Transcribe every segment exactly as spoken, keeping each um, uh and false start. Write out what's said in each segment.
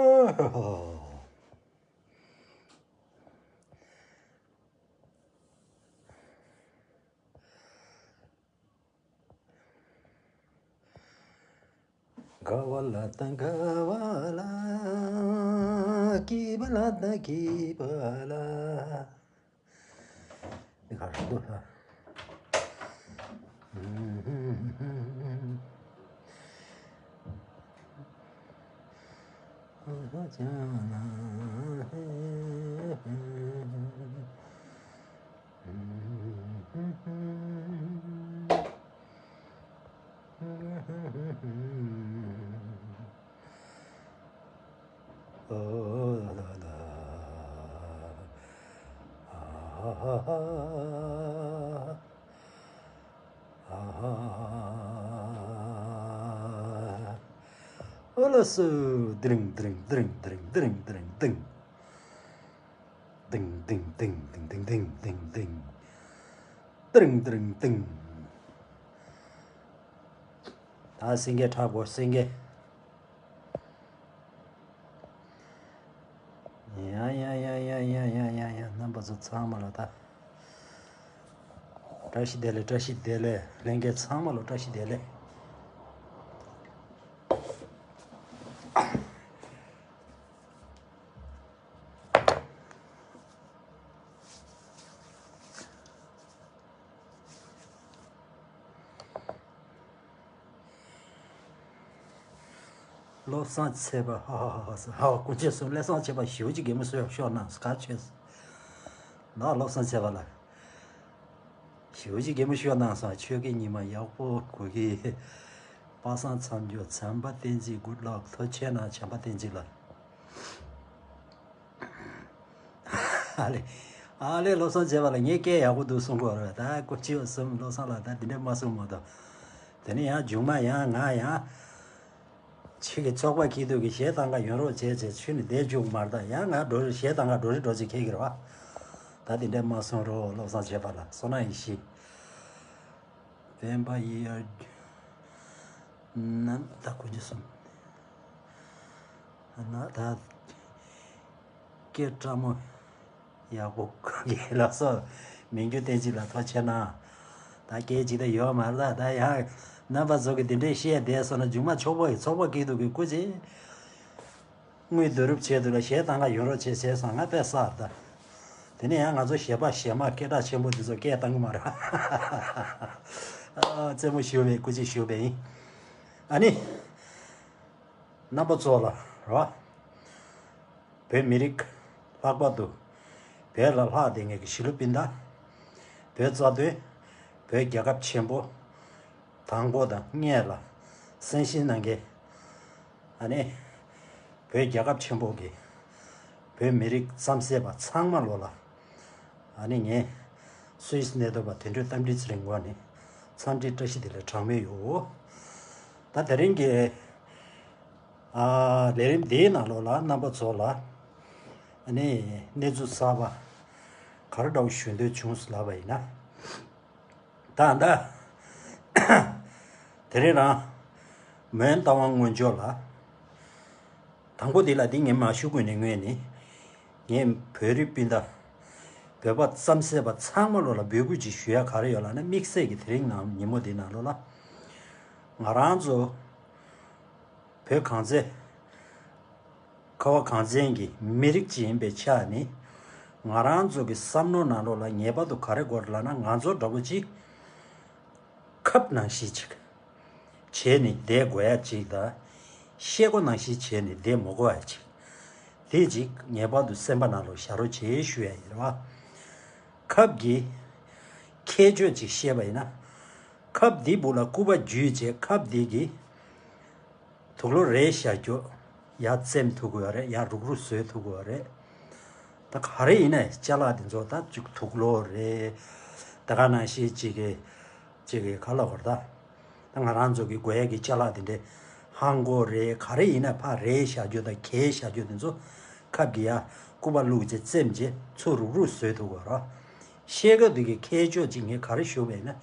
དགའ་བ་ལ་དང་དགའ་བ་ལ། སྐྱིད་པ་ལ་དང་སྐྱིད་པ་ལ། འདི་ག་རེ་འདུག་ལ། ཨོ་ལོ་སུ། དིང་དིང་དིང་དིང་དིང་དིང་དིང་དིང་། དིང་དིང་དིང་དིང་དིང་དིང་དིང་། དིང་དིང་དིང་། ད་སེང་གེ་འཁྲབ་དགོས། སེང་གེ། ཡ་ཡ་ཡ། རྣམ་པ་ཚོ་ཚང་མ་ལ་ད་བཀྲ་ཤིས་བདེ་ལེགས། བཀྲ་ཤིས་བདེ་ལེགས། ལྷན་རྒྱས་ཚང་མ་ལ་བཀྲ་ཤིས་བདེ་ལེགས། བློ་བཟང་ཚེ་དཔག་ཧ་ཧ་ཧ་ཧ། ཧ་ཧ། སྐུ་མཁྱེན་གསུམ་བློ་བཟང་ཚེ་དཔག་ཞེ་པོ་ཅིག་གད་མོ་ཤོར་ཤོར་གནང་། ག་ཆོད་སོང་། ན་བློ་བཟང་ཚེ་དཔག་ལགས། ཞེ་པོ་ཅིག་གད་མོ་ཤོར་གནང་སོང་། ཆོས་ཀྱི་ཉི་མ་ཡག་པོ་དགོས་ཀྱི། པ་སངས་མཚམས་སྦྱོར། བྱམས་པ་བསྟན་འཛིན། གུཌ་ལག། ཐུགས་རྗེ་གནང་། བྱམས་པ་བསྟན་འཛིན་ལགས། ཨ་ལེ། ཨ་ལེ། བློ་བཟང་ཚེ་དཔག་ལགས། ངས་སྐད་ཡག་པོ་འདུག་གསུང་གི་ཡོད་རེད། ད་སྐུ་མཁྱེན་གསུམ་བློ་བཟང་ལགས་ད་འདི་འདྲས་མ་གསུང་མ་གཏོགས། དེ་ནས་ཡང་མཇུག་མ་ཡང་ང་ཡང་། ཁྱེད་ཀྱི་ཚོགས་པ་སྐྱིད་སྡུག་གི་གཞས་བཏང་ག་ཡོང་རོགས་བྱས་བྱས་ཁྱོད་ནི་བསྡད་བཅུག་མ་རེད། ད་ཡང་ང་འགྲོ་རེ་གཞས་བཏང་ག་འགྲོ་རེ་འགྲོ་ཅིག་ཁེལ་གི་རེད་བ། ད་དེ་འདྲས་མ་གསུང་རོགས། བློ་བཟང་ཚེ་དཔག་ལགས། བསོད་ནམས་ཡེ་ཤེས། སྤེན་པ་ཡེ་ཡར། ནམ་ད་དཀོན་མཆོག་གསུམ། ན་ད། སྐད་བཀྲ་མོ། ཡག་པོ་གི་ལགས་སོ། མི་འགྱུར་བསྟན་འཛིན་ལགས་ཐུགས་རྗེ་གནང་། ད་སྐད་ཅིག་ད་ཡོད་མ་རེད། ད་ཡང་རྣམ་པ་ཚོ་གི་འདི་འདྲའི་བཤད་བསྡད་སོང་ན་མཇུག་མ་ཆོག་པ་ཡི་ཚོགས་པ་སྐྱིད་སྡུག་གི་སྐུ་མཁྱེན། དངུལ་བསྡུ་རུབ་བྱས་འདུག་ལ་གཞས་བཏང་ག་ཡོང་རོགས་བྱེད་བྱས་སོང་། ང་དཔེ་བསགས་ད། དེ་ནས་ཡང་ང་ཚོ་གཞས་པ་གཞས་མ་སྐད་གྲགས་ཆེན་པོ་འདི་ཚོ་སྐད་བཏང་གི་མ་རེད། ཨ། རྩེད་མོ་ཞུ་བའི་སྐུ་མཁྱེན་ཞུ་བ་ཡིན། ཨ་ནི། རྣམ་པ་ཚོ་ལ་རོ། བོད་མི་རིགས། ལྷག་པར་དུ་བོད་ལ་ལྷག་བསྡད་མཁན་གྱི་གཞིས་ལུས་སྤུན་ཟླ། བོད་རྩ་དོན། བོད་རྒྱལ་ཁབ་ཆེན་པོ་དང་པོ་དང་སྔོན་ལ་གསན་བཞེས་གནང་མཁན། ཨ་ནི། བོད་རྒྱལ་ཁབ་ཆེན་པོ་གི་བོད་མི་རིགས་རྩམ་ཟས་པ་ཚང་མ་ལོ་ལ། ཨ་ནི་ངས་སུད་སི་གནས་སྡོད་པ་དོན་གྲུབ་རྟ་མགྲིན་ཚེ་རིང་ངོས་ནས་འཚམས་འདྲི་བཀྲ་ཤིས་བདེ་ལེགས་གྲངས་མེད་ཡོད། ད་དེ་རིང་གི་ཨ་ལས་རིམ་འདིའི་ནང་ལོགས་ལ་རྣམ་པ་ཚོ་ལ་ཨ་ནི་གནས་ཚུལ་གསར་པ་ག་རེ་འདྲ་བོ་ཞུ་འདོད་བྱུང་ཟེར་ལབ་པ་ཡིན་ན། ད་ད། དེ་རིང་རང་མོན་རྟ་དབང་སྔོན་འཇུག་ལ། དང་པོ་འདི་ལ་འདི་ངས་མ་ཞུ་དགོས་ནས་སྔོན་ནས། ངས་བོད་རིགས་སྤུན་ཟླ། བོད་པ་རྩམ་ཟས་པ་ཚང་མ་ལོ་ལ་འབོད་སྐུལ་ཅིག་ཞུ་ཡ་ག་རེ་ཡོད་ལབ་ན། དམིགས་བསལ་གྱི་དེ་རིང་ནང་ཉིན་མོ་འདི་ནང་ལོ་ལ། ང་རང་ཚོ་བོད་གངས་ཅན། ཁ་བ་གངས་ཅན་གྱི་མི་རིགས་ཅིག་ཡིན་པའི་ཆ་ནས། ང་རང་ཚོ་གི་བསམ་བློ་ནང་ལོགས་ལ་ངེས་པར་དུ་ག་རེ་དགོས་རེད་ལབ་ན། ང་ཚོ་འདྲ་པོ་ཅིག་ཁབ་ནང་བཞིན་ཅིག་བྱས་ནས་བསྡད་དགོས་ཡ་ཅིག་དང་། ཤེལ་སྒོ་ནང་བཞིན་བྱས་ནས་བསྡད་མི་དགོས་ཡ་ཅིག་དེ་ཅིག་ངེས་པར་དུ་སེམས་པ་ནང་ལོགས་བཞག་རོགས་བྱེད་ཞུ་ཡ་ཡིན་རེད་བ། ཁབ་ཀྱི་ཁྱད་ཆོས་ཅིག་བཤད་པ་ཡིན་ན། ཁབ་འདི་སྦུག་ལ་སྐུད་པ་འཇུས་བྱས་ཁབ་འདི་གི་དུག་ལོག་རེ་བཞག་རྒྱུ། ཡར་བཙེམས་ཐུབ་ཀྱི་ཡོད་རེད། ཡར་རུག་རུག་བཟོས་ཐུབ་ཀྱི་ཡོད་རེད། ད་ག་རེ་ཡིན་ནའི་ཅ་ལག་འདི་ཚོ་ད་ཅིག་དུག་ལོག་རེད། ད་ག་ནང་བཞིན་ཅིག་གི་ཅིག་གི་ག་ལབ་དགོས་རེད་ད། ད་ང་རང་ཚོ་གི་དགོས་ཡ་གི་ཅ་ལག་དེ་འདྲའི་ཧང་གོ་རེད། ག་རེ་ཡིན་ན་ཕར་རེད་བཞག་རྒྱུ་དང་གས་བཞག་རྒྱུ་དེ་ཚོ་ཁབ་ཀྱི་ཡ་སྐུད་པ་བླུགས་རྗེས་བཙེམས་རྗེས་ཚུར་རུག་རུག་བཟོས་ཐུབ་དགོས་རོ། ཤེལ་སྒོ་དེ་གི་ཁྱད་ཆོས་ཅིག་ངས་ག་རེ་ཞུ་བ་ཡིན་ན།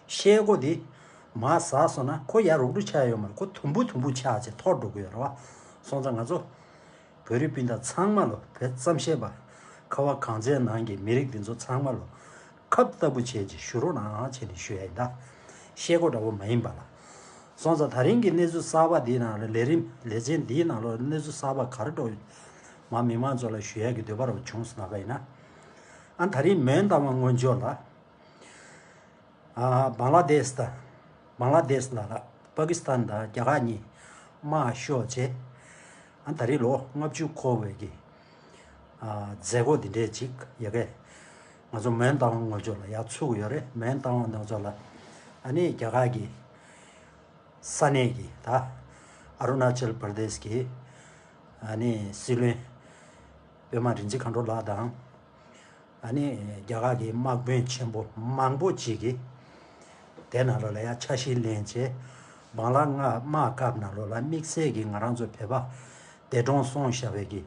ཤེལ་སྒོ་དེ་མར་ཟགས་སོང་ན་ཁོ་ཡ་རུག་རུག་ཆགས་ཡོད་མ་རེད། ཁོ་དུམ་བུ་དུམ་བུ་ཆགས་བྱས་འཐོར་འགྲོ་གི་ཡོད་རེད་བ། སོང་ཙང་ང་ཚོ་ བོད་རིགས་སྤུན་ཟླ་ཚང་མ་ལོ་བོད་རྩམ་ཤེས་པ། ཁ་བ་གངས་ཅན་ནང་གི་མི་རིགས་འདི་ཚོ་ཚང་མ་ལོ་ཁ་བཏགས་པོ་བྱས་ཀྱི་ཞུ་རོགས་གནང་བྱས་ནས་ཞུ་ཡ་ཡིན་ད། ཤེས་གོ་འདྲ་བོ་མ་ཡིན་པ་ལ། སོང་ཙང་ད་རིང་གི་གནས་ཚུལ་གསར་པ་འདིའི་ནང་ལ་ལས་རིམ་ལས་ཚན་འདིའི་ནང་ལ་གནས་ཚུལ་གསར་པ་ག་རེ་འགྲོ་ཡོད། མ་མི་མང་ཚོ་ལ་ཞུ་ཡ་གི་འདོད་པ་རུ་བྱུང་སོང་ལབ་པ་ཡིན་ན། ཨ་ད་རིང་མོན་རྟ་དབང་སྔོན་འཇོག་ལ། ཨ་བང་ལ་དེཤ་དང་། བང་ལ་དེཤ་ལ་ལ་པ་ཀི་སི་ཐན་དང་རྒྱ་གར་གཉིས་དམག་ཤོར་རྗེས། ཨ་ད་རེས་ལོ་ལྔ་བཅུ་འཁོར་བའི་གི་ཨ་མཛད་སྒོ་འདི་འདྲས་ཅིག་ཡ་གི་ང་ཚོ་མོན་རྟ་དབང་སྔོན་འཇོག་ལ་ཡར་ཚུགས་ཡོད་རེད། མོན་རྟ་དབང་སྔོན་འཇོག་ལ་ཨ་ནི་རྒྱ་གར་གི་ས་གནས་ཀྱི་ད་ཨ་རུ་ན་ཅལ་པར་དེཤ་གི་ཨ་ནི་སྲིད་བློན་པད་མ་རིག་འཛིན་མཁའ་འགྲོ་ལགས་དང་། ཨ་ནི་རྒྱ་གར་གྱི་དམག་དཔོན་ཆེན་པོ་མང་པོ་ཅིག་གིས་དེ་ནང་ལོགས་ལ་ཡང་ཆ་ཤས་ལེན་བྱས། བང་ལ་དམག་དམག་སྐབས་ནང་ལོགས་ལ་དམིགས་བསལ་གྱིས་ང་རང་ཚོ་བོད་པ་འདས་གྲོངས་སོང་བཞག་པའི་གི་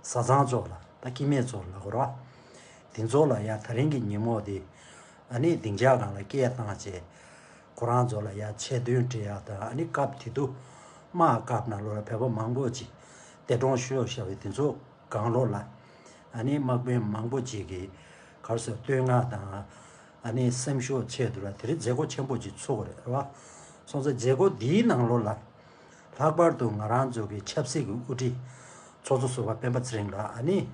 བཟའ་ཚང་ཚོ་ལ་ད་སྐྱེ་དམན་ཚོ་ལ་གོ་ར། དེ་ཚོ་ལ་ཡང་ད་རིང་གི་ཉིན་མོ་དེ་ཨ་ནི་སྡིངས་ཆ་སྒང་ལ་སྐད་བཏང་བྱས། ཁོ་རང་ཚོ་ལ་ཡང་ཆེ་འདོན་སྤྲད་ཡག་དང་། ཨ་ནི་སྐབས་དེ་དུས་དམག་སྐབས་ནང་ལོགས་ལ་བོད་པ་མང་པོ་ཅིག་འདས་གྲོངས་ཤོར་བཞག་པའི་དེ་ཚོ་སྒང་ལོགས་ལ། ཨ་ནི་དམག་དཔོན་མང་པོ་ཅིག་གིས་ག་རེ་ཟེར། བསྟོད་བསྔགས་དང་ཨ་ནི་སེམས་ཤུགས་ཆེད་དུ་ལ་དེ་རིང་མཛད་སྒོ་ཆེན་པོ་ཅིག་ཚོགས་པ་རེད་བ། སོང་ཙང་མཛད་སྒོ་འདིའི་ནང་ལོགས་ལ་ལྷག་པར་དུ་ང་རང་ཚོ་གི་ཆབ་སྲིད་ཀྱི་དབུ་ཁྲིད་ཚོགས་གཙོ་ཟུར་པ་སྤེན་པ་ཚེ་རིང་ལགས། ཨ་ནི་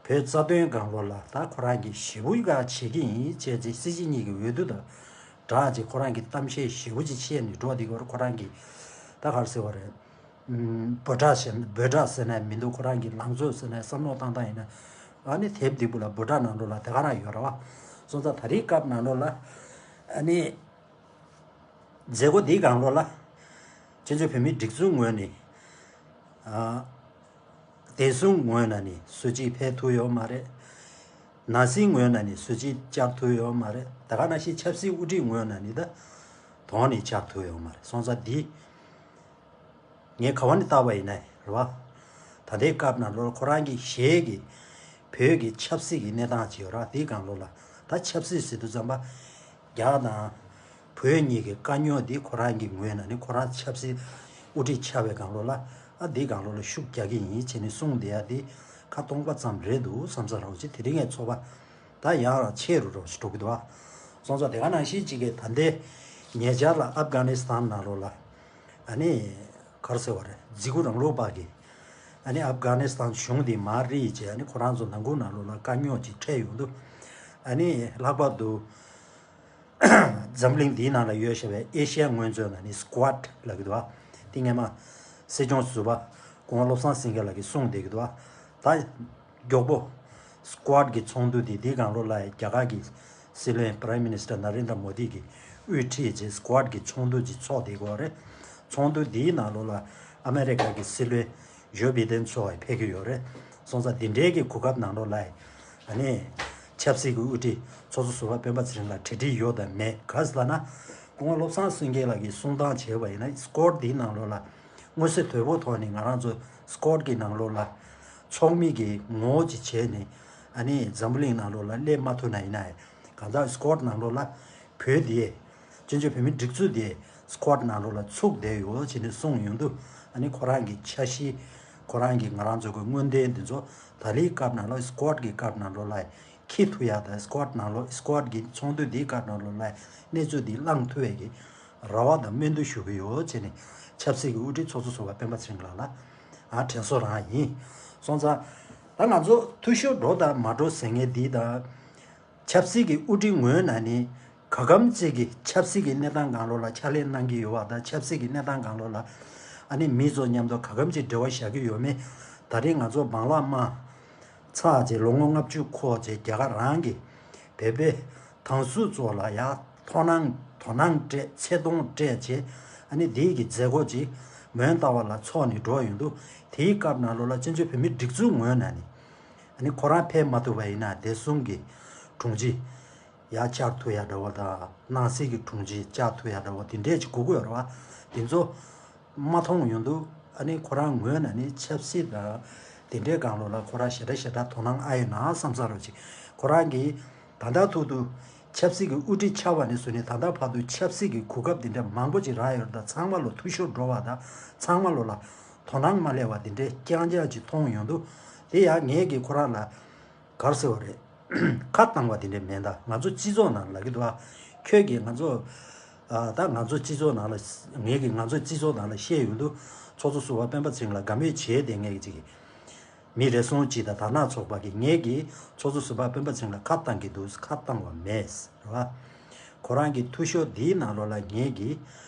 བོད་རྩ་དོན་སྒང་ལོགས་ལ་ད་ཁོ་རང་གིས་ཞེ་པོ་ཡག་བྱེད་ཀྱི་ཡིན་བྱས་རྗེས་སྲིད་སྤྱི་གཉིས་ཀྱི་འོས་བསྡུ་དང་སྦྲགས་རྗེས་ཁོ་རང་གིས་གཏམ་བཤད་ཞེ་པོ་ཅིག་བྱས་ནས་འགྲོ་བསྡད་ཀྱི་ཡོད་རེད། ཁོ་རང་གིས་ད་ག་རེ་ཟེར་བ་རེད། འབོད་སྒྲ་ཟེར་འབོད་སྒྲ་ཟེར་ནས་མི་འདུག་ཁོ་རང་གི་ལངས་ཕྱོགས་ཟེར་ནས་བསམ་བློ་བཏང་སྟངས་ཡིན་ན། ཨ་ནི་དེབ་འདི་བུ་ལ་འབོད་སྒྲ་ནང་ལོགས་ལ་དེ་ག་རང་ཡོད་རེད་བ། སོང་ཙང་ད་རེས་སྐབས་ནང་ལོགས་ལ་ཨ་ནི་མཛད་སྒོ་འདིའི་སྒང་ལོགས་ལ་བཙན་བྱོལ་བོད་མིའི་སྒྲིག་འཛུགས་ངོས་ནས་ཨ་བདེ་སྲུང་ངོས་ནས་ནི་སུ་གཅིག་ཕེབས་ཐུབ་ཡོད་མ་རེད། ནང་སྲིད་ངོས་ནས་ནི་སུ་གཅིག་བཅར་ཐུབ་ཡོད་མ་རེད། དེ་ག་ནང་བཞིན་ཆབ་སྲིད་དབུ་ཁྲིད་ངོས་ནས་ནི་ད་དོན་ནི་བཅར་ཐུབ་ཡོད་མ་རེད། སོང་ཙང་འདི། ངས་ག་བ་ནས་བལྟས་པ་ཡིན་ན་རེད་བ། ད་ལྟའི་སྐབས་ནང་ལོགས་ཁོ་རང་གི་གཞས་ཀྱི་བོད་ཀྱི་ཆབ་སྲིད་ཀྱི་གནས་སྟངས་ཅིག་ཡོད་ར། དེའི་སྒང་ལོགས་ལ་ད་ཆབ་སྲིད་ཟེར་དུས་ཙམ་པ་རྒྱ་དང་བོད་གཉིས་ཀྱི་དཀའ་རྙོག་འདི་ཁོ་རང་གི་ངོས་ནས་ནི་ཁོ་རང་ཆབ་སྲིད་དབུ་ཁྲིད་ཆགས་པའི་སྒང་ལོགས་ལ་ཨ་འདིའི་སྒང་ལོགས་ལ་ཤུགས་རྒྱག་གི་ཡིན་བྱས་ནས་གསུངས་བསྡད་ཡ་འདི་ཁ་སྟོང་པ་ཙམ་རེད་འདུག་བསམ་ས་རོགས་ཅིག་དེ་རིང་ངས་ཚོར་བ། ད་ཡང་རང་ཆེ་རུ་རུ་ཞིག་འགྲོ་གི་འདུག་ཨ། སོང་ཙང་དེ་ག་ནང་བཞིན་གཅིག་གིས་ད་ལྟའི་ཉེ་ཆར་ལ་ཨབ་གྷ་ནི་སི་ཐན་ནང་ལོགས་ལ་ཨ་ནི་ག་རེ་ཟེར་བ་རེད། འཇིགས་སྐུལ་རིང་ལུགས་པ་གིས་ཨ་ནི་ཨབ་གྷ་ནི་སི་ཐན་གཞུང་དེ་མར་རིལ་བྱས། ཨ་ནི་ཁོ་རང་ཚོ་ནང་ཁུལ་ནང་ལོགས་ལ་དཀའ་རྙོག་ཅིག་འཕྲད་ཡོང་དུས་ཨ་ནི་ལྷག་པར་དུ་འཛམ་གླིང་འདིའི་ནང་ལ་ཡོད་བཞག་པའི་ཨེ་ཤི་ཡ་སྔོན་ཚོད་ནང་ནི་སི་ཀུ་ཨད་ལབ་ཀྱི་འདུག་ཨ། དེ་སྔས་མ་སྲིད་སྐྱོང་ཟུར་པ་སྐུ་ངོ་བློ་བཟང་སེང་གེ་ལགས་ཀྱིས་གསུངས་བསྡད་ཀྱི་འདུག་ཨ། ད་མགྱོགས་པོ་སི་ཀུ་ཨད་ཀྱི་ཚོགས་འདུ་དེ་འདིའི་སྒང་ལོགས་ལ་རྒྱ་གར་གྱི་སྲིད་བློན་Prime Minister Narendra Modi གིས་དབུ་ཁྲིད་བྱས་སི་ཀུ་ཨད་ཀྱི་ཚོགས་འདུ་ཅིག་ཚོགས་བསྡད་ཀྱི་ཡོད་རེད། ཚོགས་འདུ་འདིའི་ནང་ལོགས་ལ་ཨ་མེ་རི་ཀ་གི་སྲིད་བློན་ཇོ་བྷི་ཏན་མཆོག་ཡང་ཕེབས་ཀྱི་ཡོད་རེད། སོང་ཙང་འདི་འདྲའི་གི་གོ་སྐབས་ནང་ལོགས་ལ་ཨ་ནི་ཆབ་སྲིད་ཀྱི་དབུ་ཁྲིད་ཚོགས་གཙོ་ཟུར་པ་སྤེན་པ་ཚེ་རིང་ལ་གྲ་སྒྲིག་ཡོད་དམ་མེད། ག་རེ་ཟེར་ལབ་ན། སྐུ་ངོ་བློ་བཟང་སེང་གེ་ལགས་ཀྱིས་གསུང་སྟངས་བྱས་པ་ཡིན་ན་སི་ཀུ་ཨད་འདིའི་ནང་ལོགས་ལ་མངོན་གསལ་དོད་པོ་ཐོག་ནས་ང་རང་ཚོ་སི་ཀུ་ཨད་ཀྱི་ནང་ལོགས་ལ་ཚོགས་མི་གི་ངོ་བོ་ཅིག་བྱས་ནས་ཨ་ནི་འཛམ་བུ་གླིང་ནང་ལོགས་ལ་སླེབས་མ་ཐུབ་ན་ཡིན་ན་ཡང་གང་ལྟར་སི་ཀུ་ཨད་ནང་ལོགས་ལ་བོད་དེ་བཙན་བྱོལ་བོད་མིའི་སྒྲིག་འཛུགས་དེ་སི་ཀུ་ཨད་ནང་ལོགས་ལ་ཚུགས་བསྡད་ཡོད་ཅེས་ནས་གསུངས་ཡོང་དུས་ཨ་ནི་ཁོ་རང་གི་འཆར་གཞི། ཁོ་རང་གི་ང་རང་ཚོ་གི་དངོས་བདེན་འདི་ཚོ་ད་ལོའི་སྐབས་ནང་ལོགས་སི་ཀུ་ཨད་ཀྱི་སྐབས་ནང་ལོགས་ལ་འཁྱེར་ཐུབ་ཡ་དང་སི་ཀུ་ཨད་ནང་ལོགས་སི་ཀུ་ཨད་ཀྱི་ཚོགས་འདུ་འདིའི་སྐབས་ནང་ལོགས་ལ་གནས་ཚུལ་འདི་བླང་ཐུབ་ཡ་གི་རེ་བ་དང་སྨོན་འདུན་ཞུ་གི་ཡོད་ཅེས་ནས་ཆབ་སྲིད་ཀྱི་དབུ་ཁྲིད་ཚོགས་གཙོ་ཟུར་པ་སྤེན་པ་ཚེ་རིང་ལགས་ལ་ཨ་དྲན་གསོ་རང་ཡིན། སོང་ཙང་ད་ང་ཚོ་འཐུས་ཤོར་འགྲོ་དང་མ་འགྲོ་ཟེར་མཁན་འདི་དང་། ཆབ་སྲིད་ཀྱི་དབུ་ཁྲིད་ངོས་ནས་ནི་ག་གམ་ཅིག་གི་ཆབ་སྲིད་ཀྱི་གནས་སྟངས་སྒང་ལོགས་ལ་ཕྱག་ལས་གནང་གི་ཡོད་པ་དང་ཆབ་སྲིད་ཀྱི་གནས་སྟངས་སྒང་ལོགས་ལ་ཨ་ནི་མི་ཚོ་མཉམ་དུ་ག་གམ་ཅིག་འབྲེལ་བ་བཞག་གི་ཡོད་མེད། ད་རེས་ང་ཚོ་བང་ལ་དམག་ཚར་རྗེས་ལོ་ངོ་ལྔ་བཅུ་འཁོར་རྗེས་རྒྱ་གར་རང་གིས་བོད་པའི་དམག་ཟུར་ཚོ་ལ་ཡ་དོ་སྣང་དོ་སྣང་སྤྲད་ཚེ་གདོང་སྤྲད་བྱས་ཨ་ནི་འདིའི་གི་མཛད་སྒོ་ཅིག་མོན་རྟ་དབང་ལ་ཚོགས་ནས་འགྲོ་ཡོང་དུས་དེའི་སྐབས་ནང་ལོགས་ལ་བཙན་བྱོལ་བོད་མིའི་སྒྲིག་འཛུགས་ངོས་ནས་ནི། ཨ་ནི་ཁོ་རང་ཕེབས་མ་ཐུབ་པ་ཡིན་ན་བདེ་སྲུང་གི་དྲུང་ཆེ་ཡར་བཅར་ཐུབ་ཡ་འདྲ་བོ་དང་ནང་སྲིད་ཀྱི་དྲུང་ཆེ་བཅར་ཐུབ་ཡ་འདྲ་བོ་དེ་འདྲས་ཅིག་དགོས་ཀྱི་ཡོད་རེད་བ། དེ་ཚོ་མ་མཐོང་ཡོང་དུས་ཨ་ནི་ཁོ་རང་ངོས་ནས་ནི་ཆབ་སྲིད་དང་དེ་འདྲའི་སྒང་ལོགས་ལ་ཁོ་རང་ཞེ་དྲག་ཞེ་དྲག་དོ་སྣང་ཨ་ཡོད་ན་བསམ་ས་རོགས་ཅིག་ཁོ་རང་གིས་ད་ལྟ་ཐུག་ཏུ་ཆབ་སྲིད་ཀྱི་དབུ་ཁྲིད་ཆགས་པ་ནས་བཟུང་ནས་ད་ལྟ་བར་དུ་ཆབ་སྲིད་ཀྱི་གོ་སྐབས་དེ་འདྲ་མང་པོ་ཅིག་རག་ཡོད་རེད། ད་ཚང་མ་ལོ་འཐུས་ཤོར་འགྲོ་བ་དང་ཚང་མ་ལོ་ལ་ དོ་སྣང་མ་སླེབས་པ་དེ་འདྲའི་རྐྱང་རྐྱང་ཅིག་མཐོང་ཡོང་དུས། དེ་ཡང་ངས་ཀྱིས་ཁོ་རང་ལ་ག་རེ་ཟེར་བ་རེད། ཁ་བཏང་བ་དེ་འདྲ་མེད་ད། ང་ཚོ་སྤྱི་ཚོགས་ནང་ལབ་ཀྱི་འདུག་ཨ། ཁྱོད་ཀྱིས་ང་ཚོ། ཨ། ད་ང་ཚོ་སྤྱི་ཚོགས་ནང་ལ། ངས་ཀྱིས་ང་ཚོ་སྤྱི་ཚོགས་ནང་ལ་བཤད་ཡོང་དུས། ཚོགས་གཙོ་ཟུར་པ་སྤེན་པ་ཚེ་རིང་ལ་དགའ་མོས་བྱས་ཏེ། ངས་ཀྱིས་ཅིག་མི་རེ་ཟུང་ཅིག་དང་དར་ནག་ཚོགས་པ་གིས། ངས་ཀྱིས་ཚོགས་གཙོ་ཟུར་པ་སྤེན་པ་ཚེ་རིང་ལ་ཁ་བཏང་གི་འདུག་ཁ་བཏང་བ་མེད། རེད་བ། ཁོ་རང་གི་འཐུས་ཤོར་འདིའི་ནང་ལོགས་ལ་ངས་ཀྱིས་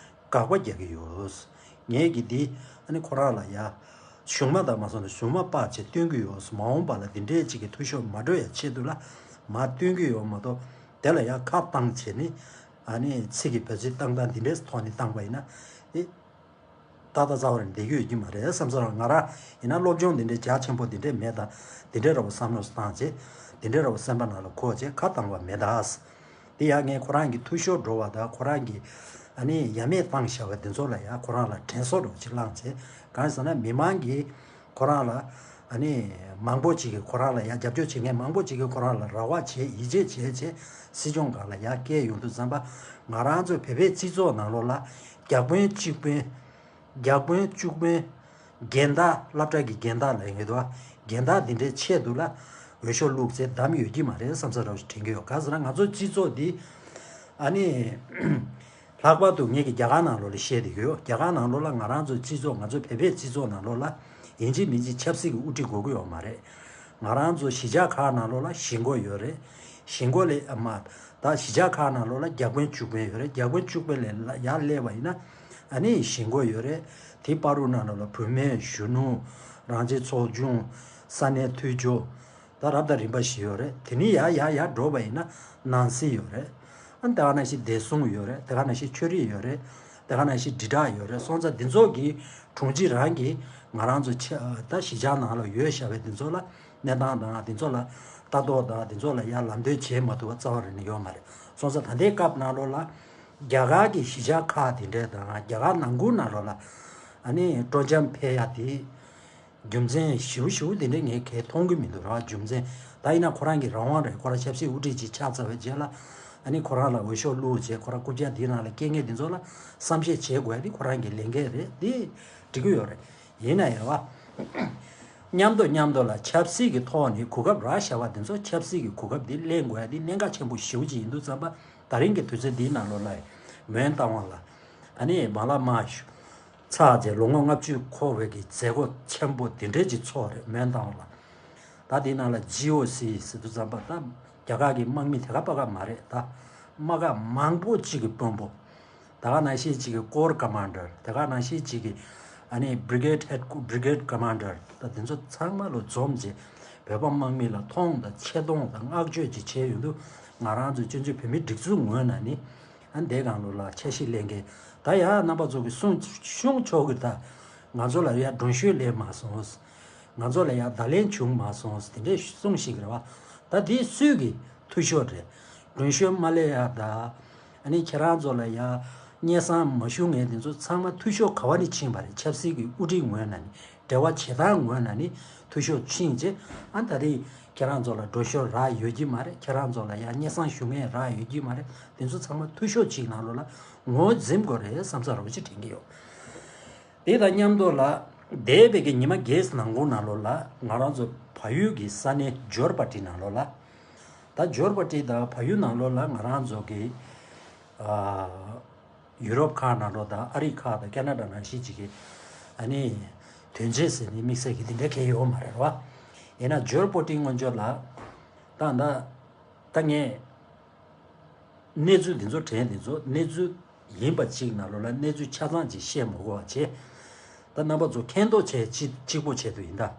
དགག་པ་རྒྱག་གི་ཡོད། ངས་ཀྱིས་འདི། ཨ་ནི་ཁོ་རང་ལ་ཡ་གཞུང་མ་དང་མ་སོང་ན་གཞུང་མ་དཔར་བྱས་སྟོན་གྱི་ཡོད། མ་འོངས་པ་ལ་འདི་འདྲའི་ཅིག་གི་འཐུས་ཤོར་མ་འགྲོ་ཡ་ཆེད་དུ་ལ་མར་སྟོན་གྱི་ཡོད་མ་གཏོགས། དེ་ལ་ཡ་ཁ་བཏང་བྱས་ནི། ཨ་ནི་ཚིག་གི་བེད་སྤྱོད་བཏང་སྟངས་འདི་འདྲའི་ཐོག་ནས་བཏང་པ་ཡིན་ན། ཨེ། ཏག་ཏག་རྩ་བ་རེ་བསྡད་རྒྱུ་ཡོད་ཀྱི་མ་རེད་བསམ་ས་རང་། ང་རང་ཡིན་ན་སློབ་སྦྱོང་འདི་འདྲའི་རྒྱ་ཆེན་པོ་འདི་འདྲའི་མེད་ད། འདི་འདྲའི་ར་བ་བསམ་བློ་བཏང་བྱས། འདི་འདྲའི་ར་བ་སེམས་པ་ནང་ལ་འཁོར་བྱས་ཁ་བཏང་བ་མེད་ད། དེ་ཡང་ངས་ཁོ་རང་གི་འཐུས་ཤོར་འགྲོ་བ་དང་། ཁོ་རང་གི་ཨ་ནི་ཡ་མེད་བཏང་བཞག་པ་འདི་ཚོ་ལ་ཡང་ཁོ་རང་ལ་དྲན་གསོ་འདྲ་བོ་ཅིག་བླངས་བྱས། གང་ཡིན་ཟེར་ན། མི་མང་གིས་ཁོ་རང་ལ། ཨ་ནི་མང་པོ་ཅིག་གིས་ཁོ་རང་ལ་ཡང་རྒྱབ་སྐྱོར་བྱེད་མཁན་མང་པོ་ཅིག་གིས་ཁོ་རང་ལ་རེ་བ་བྱས། ཡིད་ཆེས་བྱས་བྱས་སྲིད་སྐྱོང་སྒང་ལ་ཡར་བསྐྱལ་ཡོང་དུས་ཙམ་པ། ང་རང་ཚོ་བོད་པའི་སྤྱི་ཚོགས་ནང་ལོགས་ལ་རྒྱ་དཔོན་གཅིག་དཔོན། རྒྱ་དཔོན་གཅིག་དཔོན། རྒན་བདག། སློབ་གྲྭ་གི་རྒན་བདག་ལབ་ཡོང་གི་འདུག་བ། རྒན་བདག་འདི་འདྲའི་ཆེད་དུ་ལ་འོས་ཤོག་བླུགས་ཚེ་བདམས་ཡོད་ཀྱི་མ་རེད་བསམ་ས་འདྲ་བོ་ཞིག་དྲན་གྱི་ཡོད། གང་ཟེར་ན། ང་ཚོ་སྤྱི་ཚོགས་འདི། ཨ་ནི། ལྷག་པར་དུ་ངེད་ཀྱི་རྒྱ་གར་ནང་ལོགས་ལ་བཤད་བསྡད་ཀྱི་ཡོད། རྒྱ་གར་ནང་ལོགས་ལ་ང་རང་ཚོའི་སྤྱི་ཚོགས། ང་ཚོ་བོད་པའི་སྤྱི་ཚོགས་ནང་ལོགས་ལ་ཡིན་གཅིག་མིན་གཅིག་ཆབ་སྲིད་ཀྱི་དབུ་ཁྲིད་དགོས་ཀྱི་ཡོད་མ་རེད། ང་རང་ཚོ་གཞིས་ཆགས་ཁག་ནང་ལོགས་ལ་གཞིས་འགོ་ཡོད་རེད། གཞིས་འགོ་ལས། ཨ་མ། ད་གཞིས་ཆགས་ཁག་ནང་ལོགས་ལ་རྒྱ་དཔོན་བཅུ་དཔོན་ཡོད་རེད། རྒྱ་དཔོན་བཅུ་དཔོན་ལས་ལ་ཡར་སླེབས་པ་ཡིན་ན། ཨ་ནི་གཞིས་འགོ་ཡོད་རེད། དེའི་བར་དུ་ནང་ལོགས་ལ་བུད་མེད། གཞོན་ནུ། རང་བཙན་ཚོགས་ཆུང་། ས་གནས་འཐུས་ཚབ། ད་རབ་དང་རིམ་པ་བཞི་ཡོད་རེད། དེ་ནས་ཡར་ཡར་ཡར་འགྲོ་བ་ཡིན་ན་ནང་སྲིད་ཡོད་རེད། ཨ། དེ་ག་ནང་བཞིན་བདེ་སྲུང་ཡོད་རེད། དེ་ག་ནང་བཞིན་ཆོས་རིག་ཡོད་རེད། དེ་ག་ནང་བཞིན་དྲིལ་བསྒྲགས་ཡོད་རེད། སོང་ཙང་འདི་ཚོ་གི་དྲུང་ཆེ་རང་གིས་ང་རང་ཚོ་ཆ། ད་གཞིས་ཆགས་ནང་ལ་ཡོད་བཞག་པའི་འདི་ཚོ་ལ་གནས་སྟངས་དང་འདི་ཚོ་ལ་ལྟ་རྟོག་དང་འདི་ཚོ་ལ་ཡར་ལམ་སྟོན་བྱེད་མ་ཐུབ་པ་རྩ་བ་རེ་ནས་ཡོད་མ་རེད། སོང་ཙང་ད་ལྟའི་སྐབས་ནང་ལོགས་ལ་རྒྱ་གར་གྱི་གཞིས་ཆགས་ཁག་དེ་འདྲས་དང་། རྒྱ་གར་ནང་ཁུལ་ནང་ལོགས་ལ་ཨ་ནི་སྤྲོ་འཆམ་འཕེལ་ཡ་དེ། རྒྱུ་མཚན་ཞེ་པོ་ཞེ་པོ་དེ་འདྲ་ངས་གས་མཐོང་གི་མི་འདུག་ར། རྒྱུ་མཚན། ད་ཡིན་ན་ཁོ་རང་གི་རང་དབང་རེད། ཁོ་རང་ཆབ་སྲིད་དབུ་ཁྲིད་ཅིག་ཆགས་ཚར་བའི་རྗེས་ལ། ཨ་ནི་ཁོ་རང་ལ་འོས་ཤོག་བླུགས་བྱས། ཁོ་རང་རྐུབ་བཀྱག་འདི་ནང་ལ་སྐྱེལ་མཁན་འདི་ཚོ་ལ་བསམ་ཤེས་བྱེད་དགོས་ཡ་དེ་ཁོ་རང་གི་ལས་འགན་རེད། དེ་འགྲིག་གི་ཡོད་རེད། ཡིན་ན་ཡང་བ། མཉམ་དུ་མཉམ་དུ་ལ་ཆབ་སྲིད་ཀྱི་ཐོག་ནས་གོ་སྐབས་རག་བཞག་པ་འདི་ཚོ། ཆབ་སྲིད་ཀྱི་གོ་སྐབས་འདི་ལེན་དགོས་ཡ་འདི་གནད་འགག་ཆེན་པོ་ཞེ་པོ་ཅིག་ཡིན་དུས་ཙམ་པ། ད་རིང་གི་དུས་ཚོད་འདིའི་ནང་ལོགས་ལ་མོན་རྟ་དབང་ལ། ཨ་ནི་མ་ལག་མར་ཚར་རྗེས་ལོ་ངོ་ལྔ་བཅུ་འཁོར་བའི་གི་མཛད་སྒོ་ཆེན་པོ་འདི་འདྲའི་ཅིག་ཚོགས་རེད། མོན་རྟ་དབང་ལ། ད་དེའི་ནང་ལ་ཇི་ཨོ་སི་ཟེར་དུས་ཙམ་པ། ད་རྒྱ་གར་གྱི་དམག་མི་དེ་ག་པ་ག་མ་རེད། ད་དམག་སྒར་མང་པོ་ཅིག་གི་དཔོན་པོ། དེ་ག་ནང་བཞིན་ཅིག་གི་ཀོར་ཀ་མན་ཌར། དེ་ག་ནང་བཞིན་ཅིག་གི་ཨ་ནི་བྷི་རི་གེཌ་ཧེཌ། བྷི་རི་གེཌ་ཀ་མན་ཌར། ད་དེ་ཚོ་ཚང་མ་ལོ་འཛོམས་རྗེས་བོད་པ་དམག་མི་ལ་མཐོང་དང་ཆེ་མཐོང་དང་བསྔགས་བརྗོད་ཅིག་བྱས་ཡོང་དུས། ང་རང་ཚོ་སྤྱི་མཐུན་བོད་མིའི་སྒྲིག་འཛུགས་ངོས་ནས་ནི། ཨ། འདི་སྒང་ལོགས་ལ་འཆར་གཞི་ལེན་མཁན། ད་ཡ་རྣམ་པ་ཚོ་གིས་གསུང་གཞུང་ཕྱོགས་ཀྱི། ད་ང་ཚོ་ལ་ཡ་མགྲོན་ཤོས་སླེབས་མ་སོང་། ང་ཚོ་ལ་ཡ་བརྡ་ལན་བྱུང་མ་སོང་། དེ་འདྲས་གསུང་ཤེས་ཀྱི་རེད་བ། ད་འདི་སུས་ཀྱི་འཐུས་ཤོར་རེད། མགྲོན་ཤོས་མ་སླེབས་ཡ་དང་། ཨ་ནི་ཁྱེད་རང་ཚོ་ལ་ཡ་སྙན་སེང་མ་ཞུ་མཁན་དེ་ཚོ་ཚང་མ་འཐུས་ཤོར་ག་བ་ནས་ཕྱིན་པ་རེད། ཆབ་སྲིད་ཀྱི་དབུ་ཁྲིད་ངོས་ནས་ནི། འབྲེལ་བ་བྱེད་སྟངས་ངོས་ནས་ནི་འཐུས་ཤོར་ཕྱིན་རྗེས། ཨ། ད་རེས་ཁྱེད་རང་ཚོ་ལ་མགྲོན་ཤོས་རག་ཡོད་ཀྱི་མ་རེད། ཁྱེད་རང་ཚོ་ལ་ཡ་སྙན་སེང་ཞུ་མཁན་རག་ཡོད་ཀྱི་མ་རེད། དེ་ཚོ་ཚང་མ་འཐུས་ཤོར་ཅིག་ནང་ལོགས་ལ་ངོས་འཛིན་དགོས་རེད་བསམ་ས་རོ་ཅིག་དྲན་གྱི་ཡོད། དེ་དང་མཉམ་དུ་ལ། འདས་པའི་གི་ཉི་མ་བརྒྱད་ནང་ཁུལ་ནང་ལོགས་ལ་ང་རང་ཚོ་བལ་ཡུལ་གྱི་ས་གནས་ཇོར་པ་ཏི་ནང་ལོགས་ལ། ད་ཇོར་པ་ཏི་དང་བལ་ཡུལ་ནང་ལོགས་ལ་ང་རང་ཚོ་གི། ཨ། ཡུ་རོབ་ཁག་ནང་ལོགས་དང་ཨ་རི་ཁག་དང་ཁེ་ན་ཌ་ནང་བཞིན་ཅིག་གི། ཨ་ནི་དོན་རྐྱེན་ཟེར་ནས་དམིགས་བསལ་གྱི་དེ་འདྲ་གང་ཡང་ཡོད་མ་རེད་བ། ཡིན་ན་ཇོར་པ་ཏི་སྔོན་ཆད་ལ། ད་ད་ད་ངས་གནས་ཚུལ་འདི་ཚོ་དྲན། འདི་ཚོ་གནས་ཚུལ་ཡིན་པ་ཅིག་ནང་ལོགས་ལ་གནས་ཚུལ་ཆ་ཚང་ཅིག་བཤད་མ་དགོས་པ་བྱས། ད་རྣམ་པ་ཚོ་མཁྱེན་རྟོགས་བྱེད་ཅིག་གཅིག་པོ་ཆེད་དུ་ཡིན་ད།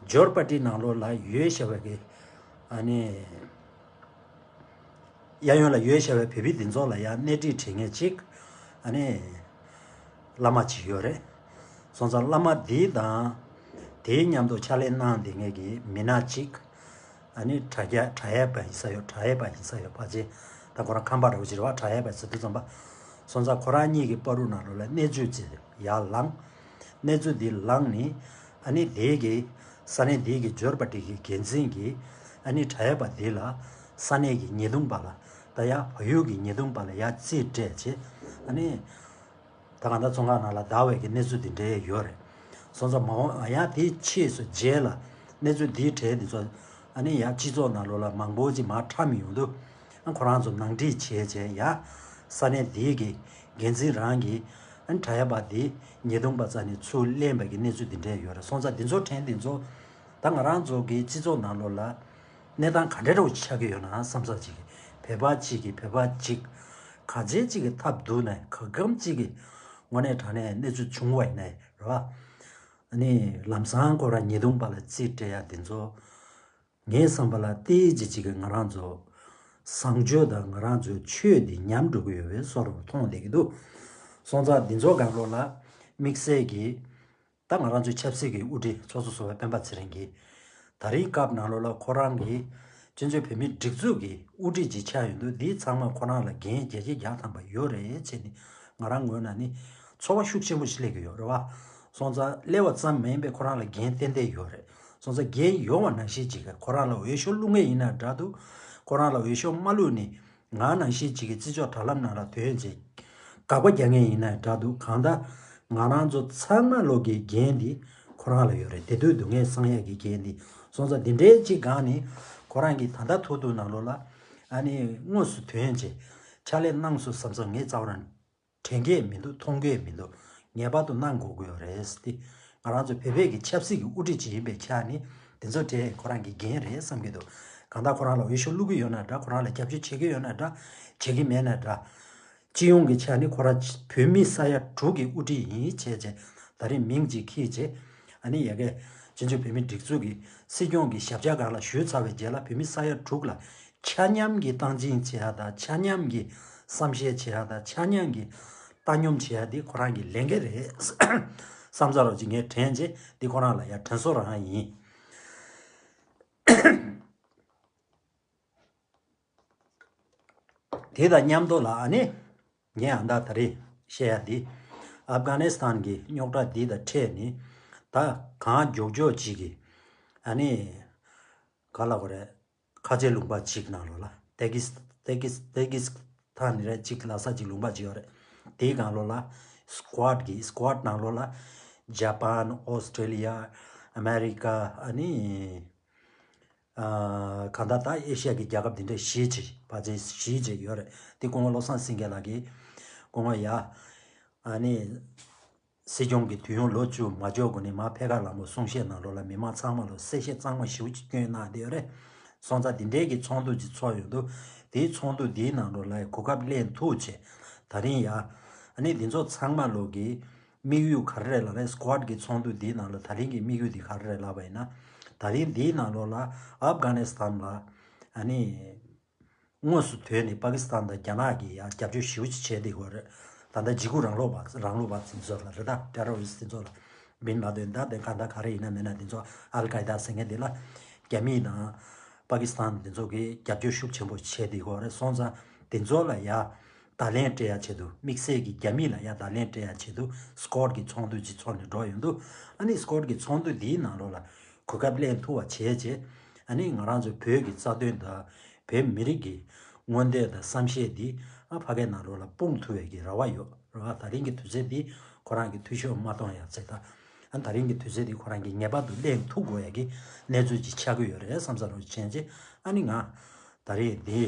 ཇོར་པ་ཏི་ནང་ལོགས་ལ་ཡོད་བཞག་པའི་གི། ཨ་ནི། གཡས་གཡོན་ལ་ཡོད་བཞག་པའི་བོད་པའི་འདི་ཚོ་ལ་ཡང་སྣེ་ཁྲིད་བྱེད་མཁན་ཅིག་ཨ་ནི་བླ་མ་ཅིག་ཡོད་རེད། སོང་ཙང་བླ་མ་འདི་དང་དེའི་མཉམ་དུ་ཕྱག་ལས་གནང་བསྡད་མཁན་གྱི་མི་སྣ་ཅིག་ཨ་ནི་དྲ་རྒྱ་དྲ་ཡས་པ་ཡིན་ས་ཡོད། དྲ་ཡས་པ་ཡིན་ས་ཡོད་ཕལ་ཆེར། ད་ཁོ་རང་ཁམས་པ་འདྲ་བོ་ཅིག་རེད་བ། དྲ་ཡས་པ་ཟེར་དུས་ཙམ་པ། སོང་ཙང་ཁོ་རང་གཉིས་ཀྱི་བར་དུ་ནང་ལོགས་ལ་གནས་ཚུལ་ཅིག་ཡར་ལངས། གནས་ཚུལ་འདི་ལངས་ནས། ཨ་ནི་དེའི་གི་ས་གནས་འདིའི་གི་ཇོར་པ་ཏི་གི་འགན་འཛིན་གྱིས། ཨ་ནི་དྲ་ཡས་པ་འདི་ལ། ས་གནས་ཀྱི་ཉེས་རྡུང་པ་ལ། ད་ཡ་བལ་ཡུལ་གྱི་ཉེས་རྡུང་པ་ལ་ཡ་རྩིས་སྤྲད་བྱས། ཨ་ནི་ད་གང་ལྟར་བཙོན་ཁང་ནང་ལ་བསྡད་པའི་གི་གནས་ཚུལ་འདི་འདྲའི་ཡོད་རེད། སོང་ཙང་མ་འོངས་ཡང་དེའི་ཕྱིས་སུ་རྗེས་ལ་གནས་ཚུལ་འདིའི་གྲས་འདི་ཚོ་ཨ་ནི་ཡང་སྤྱི་ཚོགས་ནང་ལོགས་ལ་མང་པོ་ཅིག་མར་འཁྲབ་མི་ཡོང་དུས། ཨ་ཁོ་རང་ཚོ་ནང་འགྲིག་བྱས་བྱས་ཡང་ས་གནས་འདིའི་གི་འགན་འཛིན་རང་གིས་ཨ་ནི་དྲ་ཡག་པ་འདི་ཉེས་རྡུང་པ་རྩ་ནས་ཚུར་ལེན་པ་གི་གནས་ཚུལ་འདི་འདྲས་ཡོད་རེད། སོང་ཙང་འདི་ཚོ་དྲན་འདི་ཚོ་ད་ང་རང་ཚོ་གི་སྤྱི་ཚོགས་ནང་ལོགས་ལ་གནས་སྟངས་ག་འདྲ་འདྲ་བོ་ཆགས་ཀྱི་ཡོད་ན་བསམ་ས་ཅིག་གི་བོད་པ་གཅིག་གིས་བོད་པ་གཅིག་ག་ཚད་ཅིག་གི་ཐབས་སྡུག་ནས་ག་གམ་ཅིག་གི་དངོས་གནས་དྲང་གནས་གནས་ཚུལ་བྱུང་བ་ཡིན་ན་རེད་བ། ཨ་ནི་ལམ་སང་ཁོ་རང་ཉེས་རྡུང་པ་ལ་རྩིས་སྤྲད་ཡ་དེ་ཚོ་ངའི་བསམ་པ་ལ་ཏོག་ཙམ་ཅིག་གིས་ང་རང་ཚོ་བཟང་སྤྱོད་དང་ང་རང་ཚོའི་ཆོས་འདི་ཉམས་འགྲོ་གི་ཡོད་པའི་བཟོ་འདྲ་མཐོང་བསྡད་ཀྱི་འདུག་སོང་ཙང་འདི་ཚོ་སྒང་ལོགས་ལ་དམིགས་བསལ་གྱིས་ད་ང་རང་ཚོའི་ཆབ་སྲིད་ཀྱི་དབུ་ཁྲིད་ཚོགས་གཙོ་ཟུར་པ་སྤེན་པ་ཚེ་རིང་གིས་ད་རིང་སྐབས་ནང་ལོགས་ལ་ཁོ་རང་གིས་སྤྱི་ཚོགས་བོད་མིའི་སྒྲིག་འཛུགས་ཀྱི་དབུ་ཁྲིད་ཅིག་ཆགས་ཡོང་དུས་འདི་ཚང་མ་ཁོ་རང་ལ་འགན་བརྒྱ་ཆ་བརྒྱ་ཐམ་པ་ཡོད་རེད་ཅེས་ནི་ང་རང་ངོས་ནས་ནི་ཚོར་བ་ཤུགས་ཆེན་པོ་ཞིག་སླེབས་ཀྱི་ཡོད་རེད་བ། སོང་ཙང་སླེབས་པ་ཙམ་མ་ཡིན་པའི་ཁོ་རང་ལ་འགན་ཏན་ཏན་ཡོད་རེད། སོང་ཙང་འགན་ཡོད་པ་ནང་བཞིན་ཅིག་གིས་ཁོ་རང་ལ་འོས་ཤོག་བླུག་མཁན་ཡིན་ན་འདྲ་འདུག་ཁོ་རང་ལ་འོས་ཤོག་མ་བླུགས་ནས་ང་ནང་བཞིན་ཅིག་གིས་བརྩི་འཇོག་དྲ་ལམ་ནང་ལ་ཐོན་རྗེས་དགག་པ་རྒྱག་མཁན་ཡིན་ན་འདྲ་འདུག་གང་ལྟར་ང་རང་ཚོ་ཚང་མ་ལོག་གི་འགན་འདི་ཁོ་རང་ལ་ཡོད་རེད། བདེ་སྡུག་སྡུག་བསྔལ་སངས་ཡག་གི་འགན་འདི། སོང་ཙང་འདི་འདྲའི་ཅིག་སྒང་ནས་ཁོ་རང་གིས་ད་ལྟ་ཐུག་ཐུག་ནང་ལོགས་ལ་ཨ་ནི་དངོས་སུ་ཐོན་རྗེས་ཕྱག་ལས་གནང་སོང་བསམ་ཙང་ངས་རྩ་བ་རང་དྲན་གྱི་མི་འདུག་མཐོང་གི་མི་འདུག་ངེས་པར་དུ་གནང་དགོས་ཀྱི་ཡོད་རེད་ཟེར་ཏེ། ང་རང་ཚོ་བོད་པའི་གི་ཆབ་སྲིད་ཀྱི་དབུ་ཁྲིད་ཅིག་ཡིན་པའི་ཆ་ནས་དེ་ཚོ་དེ་ཁོ་རང་གི་འགན་རེད་བསམ་གྱི་འདུག་གང་ལྟར་ཁོ་རང་ལ་འོས་ཤོག་བླུག་གི་ཡོད་ན་འདྲ། ཁོ་རང་ལ་རྒྱབ་སྐྱོར་བྱེད་ཀྱི་ཡོད་ན་འདྲ། བྱེད་ཀྱི་མེད་ན་འདྲ། སྤྱི་ཡོངས་ཀྱི་ཆ་ནས་ཁོ་རང་བོད་མི་ས་ཡ་དྲུག་གི་དབུ་ཁྲིད་ཡིན་བྱས་བྱས་ད་རིང་མིང་ཅིག་འཁྱེར་བྱས། ཨ་ནི་ཡ་གི་སྤྱི་ཚོགས་བོད་མིའི་སྒྲིག་འཛུགས་ཀྱི་སྲིད་སྐྱོང་གི་ཞབས་བཅར་སྒང་ལ་ཞུས་ཚར་བའི་རྗེས་ལ་བོད་མི་ས་ཡ་དྲུག་ལ་ཆ་མཉམ་གྱི་སྟངས་འཛིན་བྱེད་ཡ་དང་ཆ་མཉམ་གྱི་བསམ་ཤེས་བྱེད་ཡ་དང་ཆ་མཉམ་གྱི་བཏང་སྙོམས་བྱེད་ཡ་དེ་ཁོ་རང་གི་ལས་འགན་རེད་བསམ་ཚར་བ་ཅིག་ངས་དྲན་རྗེས་འདི་ཁོ་རང་ལ་ཡ་དྲན་གསོ་རང་ཡིན། དེ་དང་མཉམ་དུ་ལ་ཨ་ནི་ངས་ཨ་མདའ་ད་རེས་བཤད་ཡ་འདི་ཨབ་གྷ་ནི་སི་ཐན་གྱི་རྙོག་དྲ་འདི་དང་འཕྲད་ནི་ད་གང་མགྱོགས་མགྱོགས་ཅིག་གི་ཨ་ནི་ག་ལ་གོ་རེད། ཁ་ཆེ་ལུང་པ་གཅིག་ནང་ལོགས་ལ་ཏེ་ཀིས་ཏེ་ཀིས་ཏེ་ཀིས་ཐན་རེད་ཅིག་ལ་ས་ཅིག་ལུང་པ་ཅིག་ཡོད་རེད། དེའི་སྒང་ལོགས་ལ་སི་ཀོ་ཌི་གི་སི་ཀོ་ཌི་ནང་ལོགས་ལ་ཇ་པན་ཨོ་སི་ཀྲེ་ལི་ཡ་ཨ་མེ་རི་ཀ་ཨ་ནི་ཨ་གང་ལྟར་ད་ཨེ་ཤི་ཡ་གི་རྒྱལ་ཁབ་འདི་འདྲ་བཞི་ཅིག་བར་ཆད་བཞི་ཅིག་ཡོད་རེད། དེ་སྐུ་ངོ་བློ་བཟང་སེང་གེ་ལགས་ཀྱིས་སྐུ་ངོ་ཡ་ཨ་ནི། སྲིད་སྐྱོང་གི་དུས་ཡུན་ལོ་བཅུ་མ་འཇོག་གོང་ནས་མར་ཕེབས་ཁ་ལམ་བུ་གསུང་བཤད་ནང་ལོགས་ལ་མི་མང་ཚང་མ་ལ་གསལ་བཤད་གཙང་མ་ཞེ་པོ་ཅིག་བསྐྱོན་གནང་བསྡད་ཡོད་རེད། སོང་ཙང་འདི་འདྲའི་གི་ཚོགས་འདུ་ཅིག་ཚོགས་ཡོང་དུས་དེའི་ཚོགས་འདུ་འདིའི་ནང་ལོགས་ལ་གོ་སྐབས་ལེན་ཐུབ་བྱས་ད་རིང་ཡ་ཨ་ནི་འདི་ཚོ་ཚང་མ་ལོག་གི་དམིགས་ཡུལ་ག་རེ་རེད་ལབ་ན་སི་ཀོ་ཌི་གི་ཚོགས་འདུ་འདིའི་ནང་ལ་ད་རིང་གི་དམིགས་ཡུལ་འདི་ག་རེ་རེད་ལབ་པ་ཡིན་ན། ད་རིང་འདིའི་ནང་ལོགས་ལ་ཨབ་གྷ་ནི་སི་ཐན་ལ་ཨ་ནི། དངོས་སུ་ཐོན་ནས་པ་ཀི་སི་ཐན་དང་རྒྱ་ནག་གིས་ཡང་རྒྱབ་སྐྱོར་ཞེ་པོ་ཅིག་བྱས་བསྡད་ཡོད་རེད། ད་ལྟ་འཇིགས་སྐུལ་རང་ལོག་པ་རང་ལོག་པ་དེ་ཚོ་ལ་རེད་ད། ཊེ་རོ་རི་སི་ཊི་དེ་ཚོ་ལ་མིན་མ་འདོན་ད་དེ་ག་ད་ག་རེ་ཡིན་ན་མིན་ན་དེ་ཚོ་ཨལ་ཀའི་ད་ཟེར་མཁན་དེ་ལ་རྒྱ་མི་དང་པ་ཀི་སི་ཐན་དེ་ཚོ་གིས་རྒྱབ་སྐྱོར་ཤུགས་ཆེན་པོ་བྱས་བསྡད་ཡོད་རེད། སོང་ཙང་དེ་ཚོ་ལ་ཡང་བརྡ་ལན་སྤྲད་ཡ་ཆེད་དུ་དམིགས་བསལ་གྱི་རྒྱ་མི་ལ་ཡང་བརྡ་ལན་སྤྲད་ཡ་ཆེད་དུ་སི་ཀོ་ཌི་གི་ཚོགས་འདུ་ཅིག་ཚོགས་ནས་འགྲོ་ཡོང་དུས་ཨ་ནི་སི་ཀོ་ཌི་གི་ཚོགས་འདུ་འདིའི་ནང་ལོགས་ལ་གོ་སྐབས་ལེན་ཐུབ་པ་བྱས་རྗེས་ཨ་ནི་ང་རང་ཚོ་བོད་ཀྱི་རྩ་དོན་དང་། བོད་མི་རིགས་ཀྱི་མངོན་འདོད་དང་བསམ་ཤེས་འདི་ཨ་ཕ་གའི་ནང་ལོགས་ལ་སྤུངས་ཐུབ་པའི་གི་རེ་བ་ཡོད་རེད་བ། ད་རིང་གི་དུས་ཚོད་འདི་ཁོ་རང་གི་འཐུས་ཤོར་མ་གཏོང་ཡ་ཚེ་ད་ཨ་ད་རིང་གི་དུས་ཚོད་འདི་ཁོ་རང་གི་ངེས་པར་དུ་གླེང་ཐུབ་དགོས་ཡ་གི་གནས་ཚུལ་ཅིག་ཆགས་ཀྱི་ཡོད་རེད་བསམ་ས་རུ་བྱས་རྗེས་ཨ་ནི་ང་ད་རེས་འདི་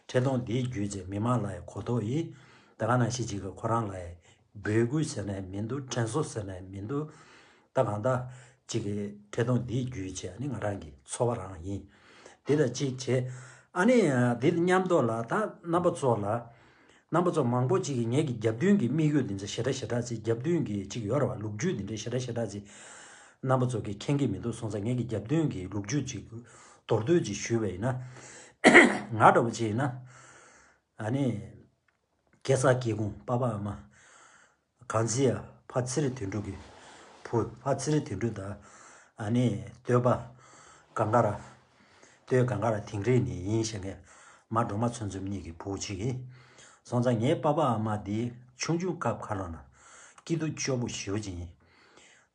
འཕྲལ་གཏོང་འདིའི་བརྒྱུད་རྗེས་མི་མང་ལ་ཡ་གོ་རྟོགས་ཡིན། ད་ག་ནང་བཞིན་ཅིག་གི་ཁོ་རང་ལ་ཡ་འབོད་སྐུལ་ཟེར་ནས་མི་འདུག་དྲན་གསོ་ཟེར་ནས་མི་འདུག་ད་གང་ལྟར་ཅིག་གི་འཕྲལ་གཏོང་འདིའི་བརྒྱུད་བྱས་ཨ་ནི་ང་རང་གི་ཚོར་བ་རང་ཡིན། དེ་དང་གཅིག་བྱས་ཨ་ནི་འདི་མཉམ་དུ་ལ་ད་རྣམ་པ་ཚོ་ལ་རྣམ་པ་ཚོ་མང་པོ་ཅིག་གིས་ངེད་ཀྱི་རྒྱབ་མདུན་གྱི་དམིགས་ཡུལ་འདི་ཚོ་ཞེ་དྲག་ཞེ་དྲག་ཅིག་རྒྱབ་མདུན་གྱི་ཅིག་ཡོད་རེད་བ། ལོ་རྒྱུས་འདི་འདྲའི་ཞེ་དྲག་ཞེ་དྲག་ཅིག་རྣམ་པ་ཚོ་གིས་མཁྱེན་གྱི་མི་འདུག་སོང་ཙང་ངེད་ཀྱི་རྒྱབ་མདུན་གྱི་ལོ་རྒྱུས་ཅིག་མདོར་བསྡུས་ཅིག་ཞུས་པ་ཡིན་ན་ང་འདྲ་བོ་ཅིག་ཡིན་ན་ཨ་ནི། སྐལ་བཟང་སྐྱིད་ཁུངས་པ་ཕ་ཨ་མ། གང་ཚེ་ཡ་ཕ་ཚེ་རིང་དོན་གྲུབ་ཀྱི་བུ་ཕ་ཚེ་རིང་དོན་གྲུབ་དང་ཨ་ནི་སྟོད་པ་གངས་དཀར་སྟོད་གངས་དཀར་དིང་རི་ནས་ཡིན་ཞེས་ངས་མ་སྒྲོལ་མ་ཚོད་འཛོམས་གཉིས་ཀྱི་བུ་གཅིག་ཡིན། སོང་ཙང་ངའི་པ་ཕ་ཨ་མ་འདི་ཆུང་ཆུང་སྐབས་ཁ་ལོ་ན་སྐྱིད་སྡུག་སྐྱོ་པོ་ཞེ་པོ་ཅིག་ཡིན།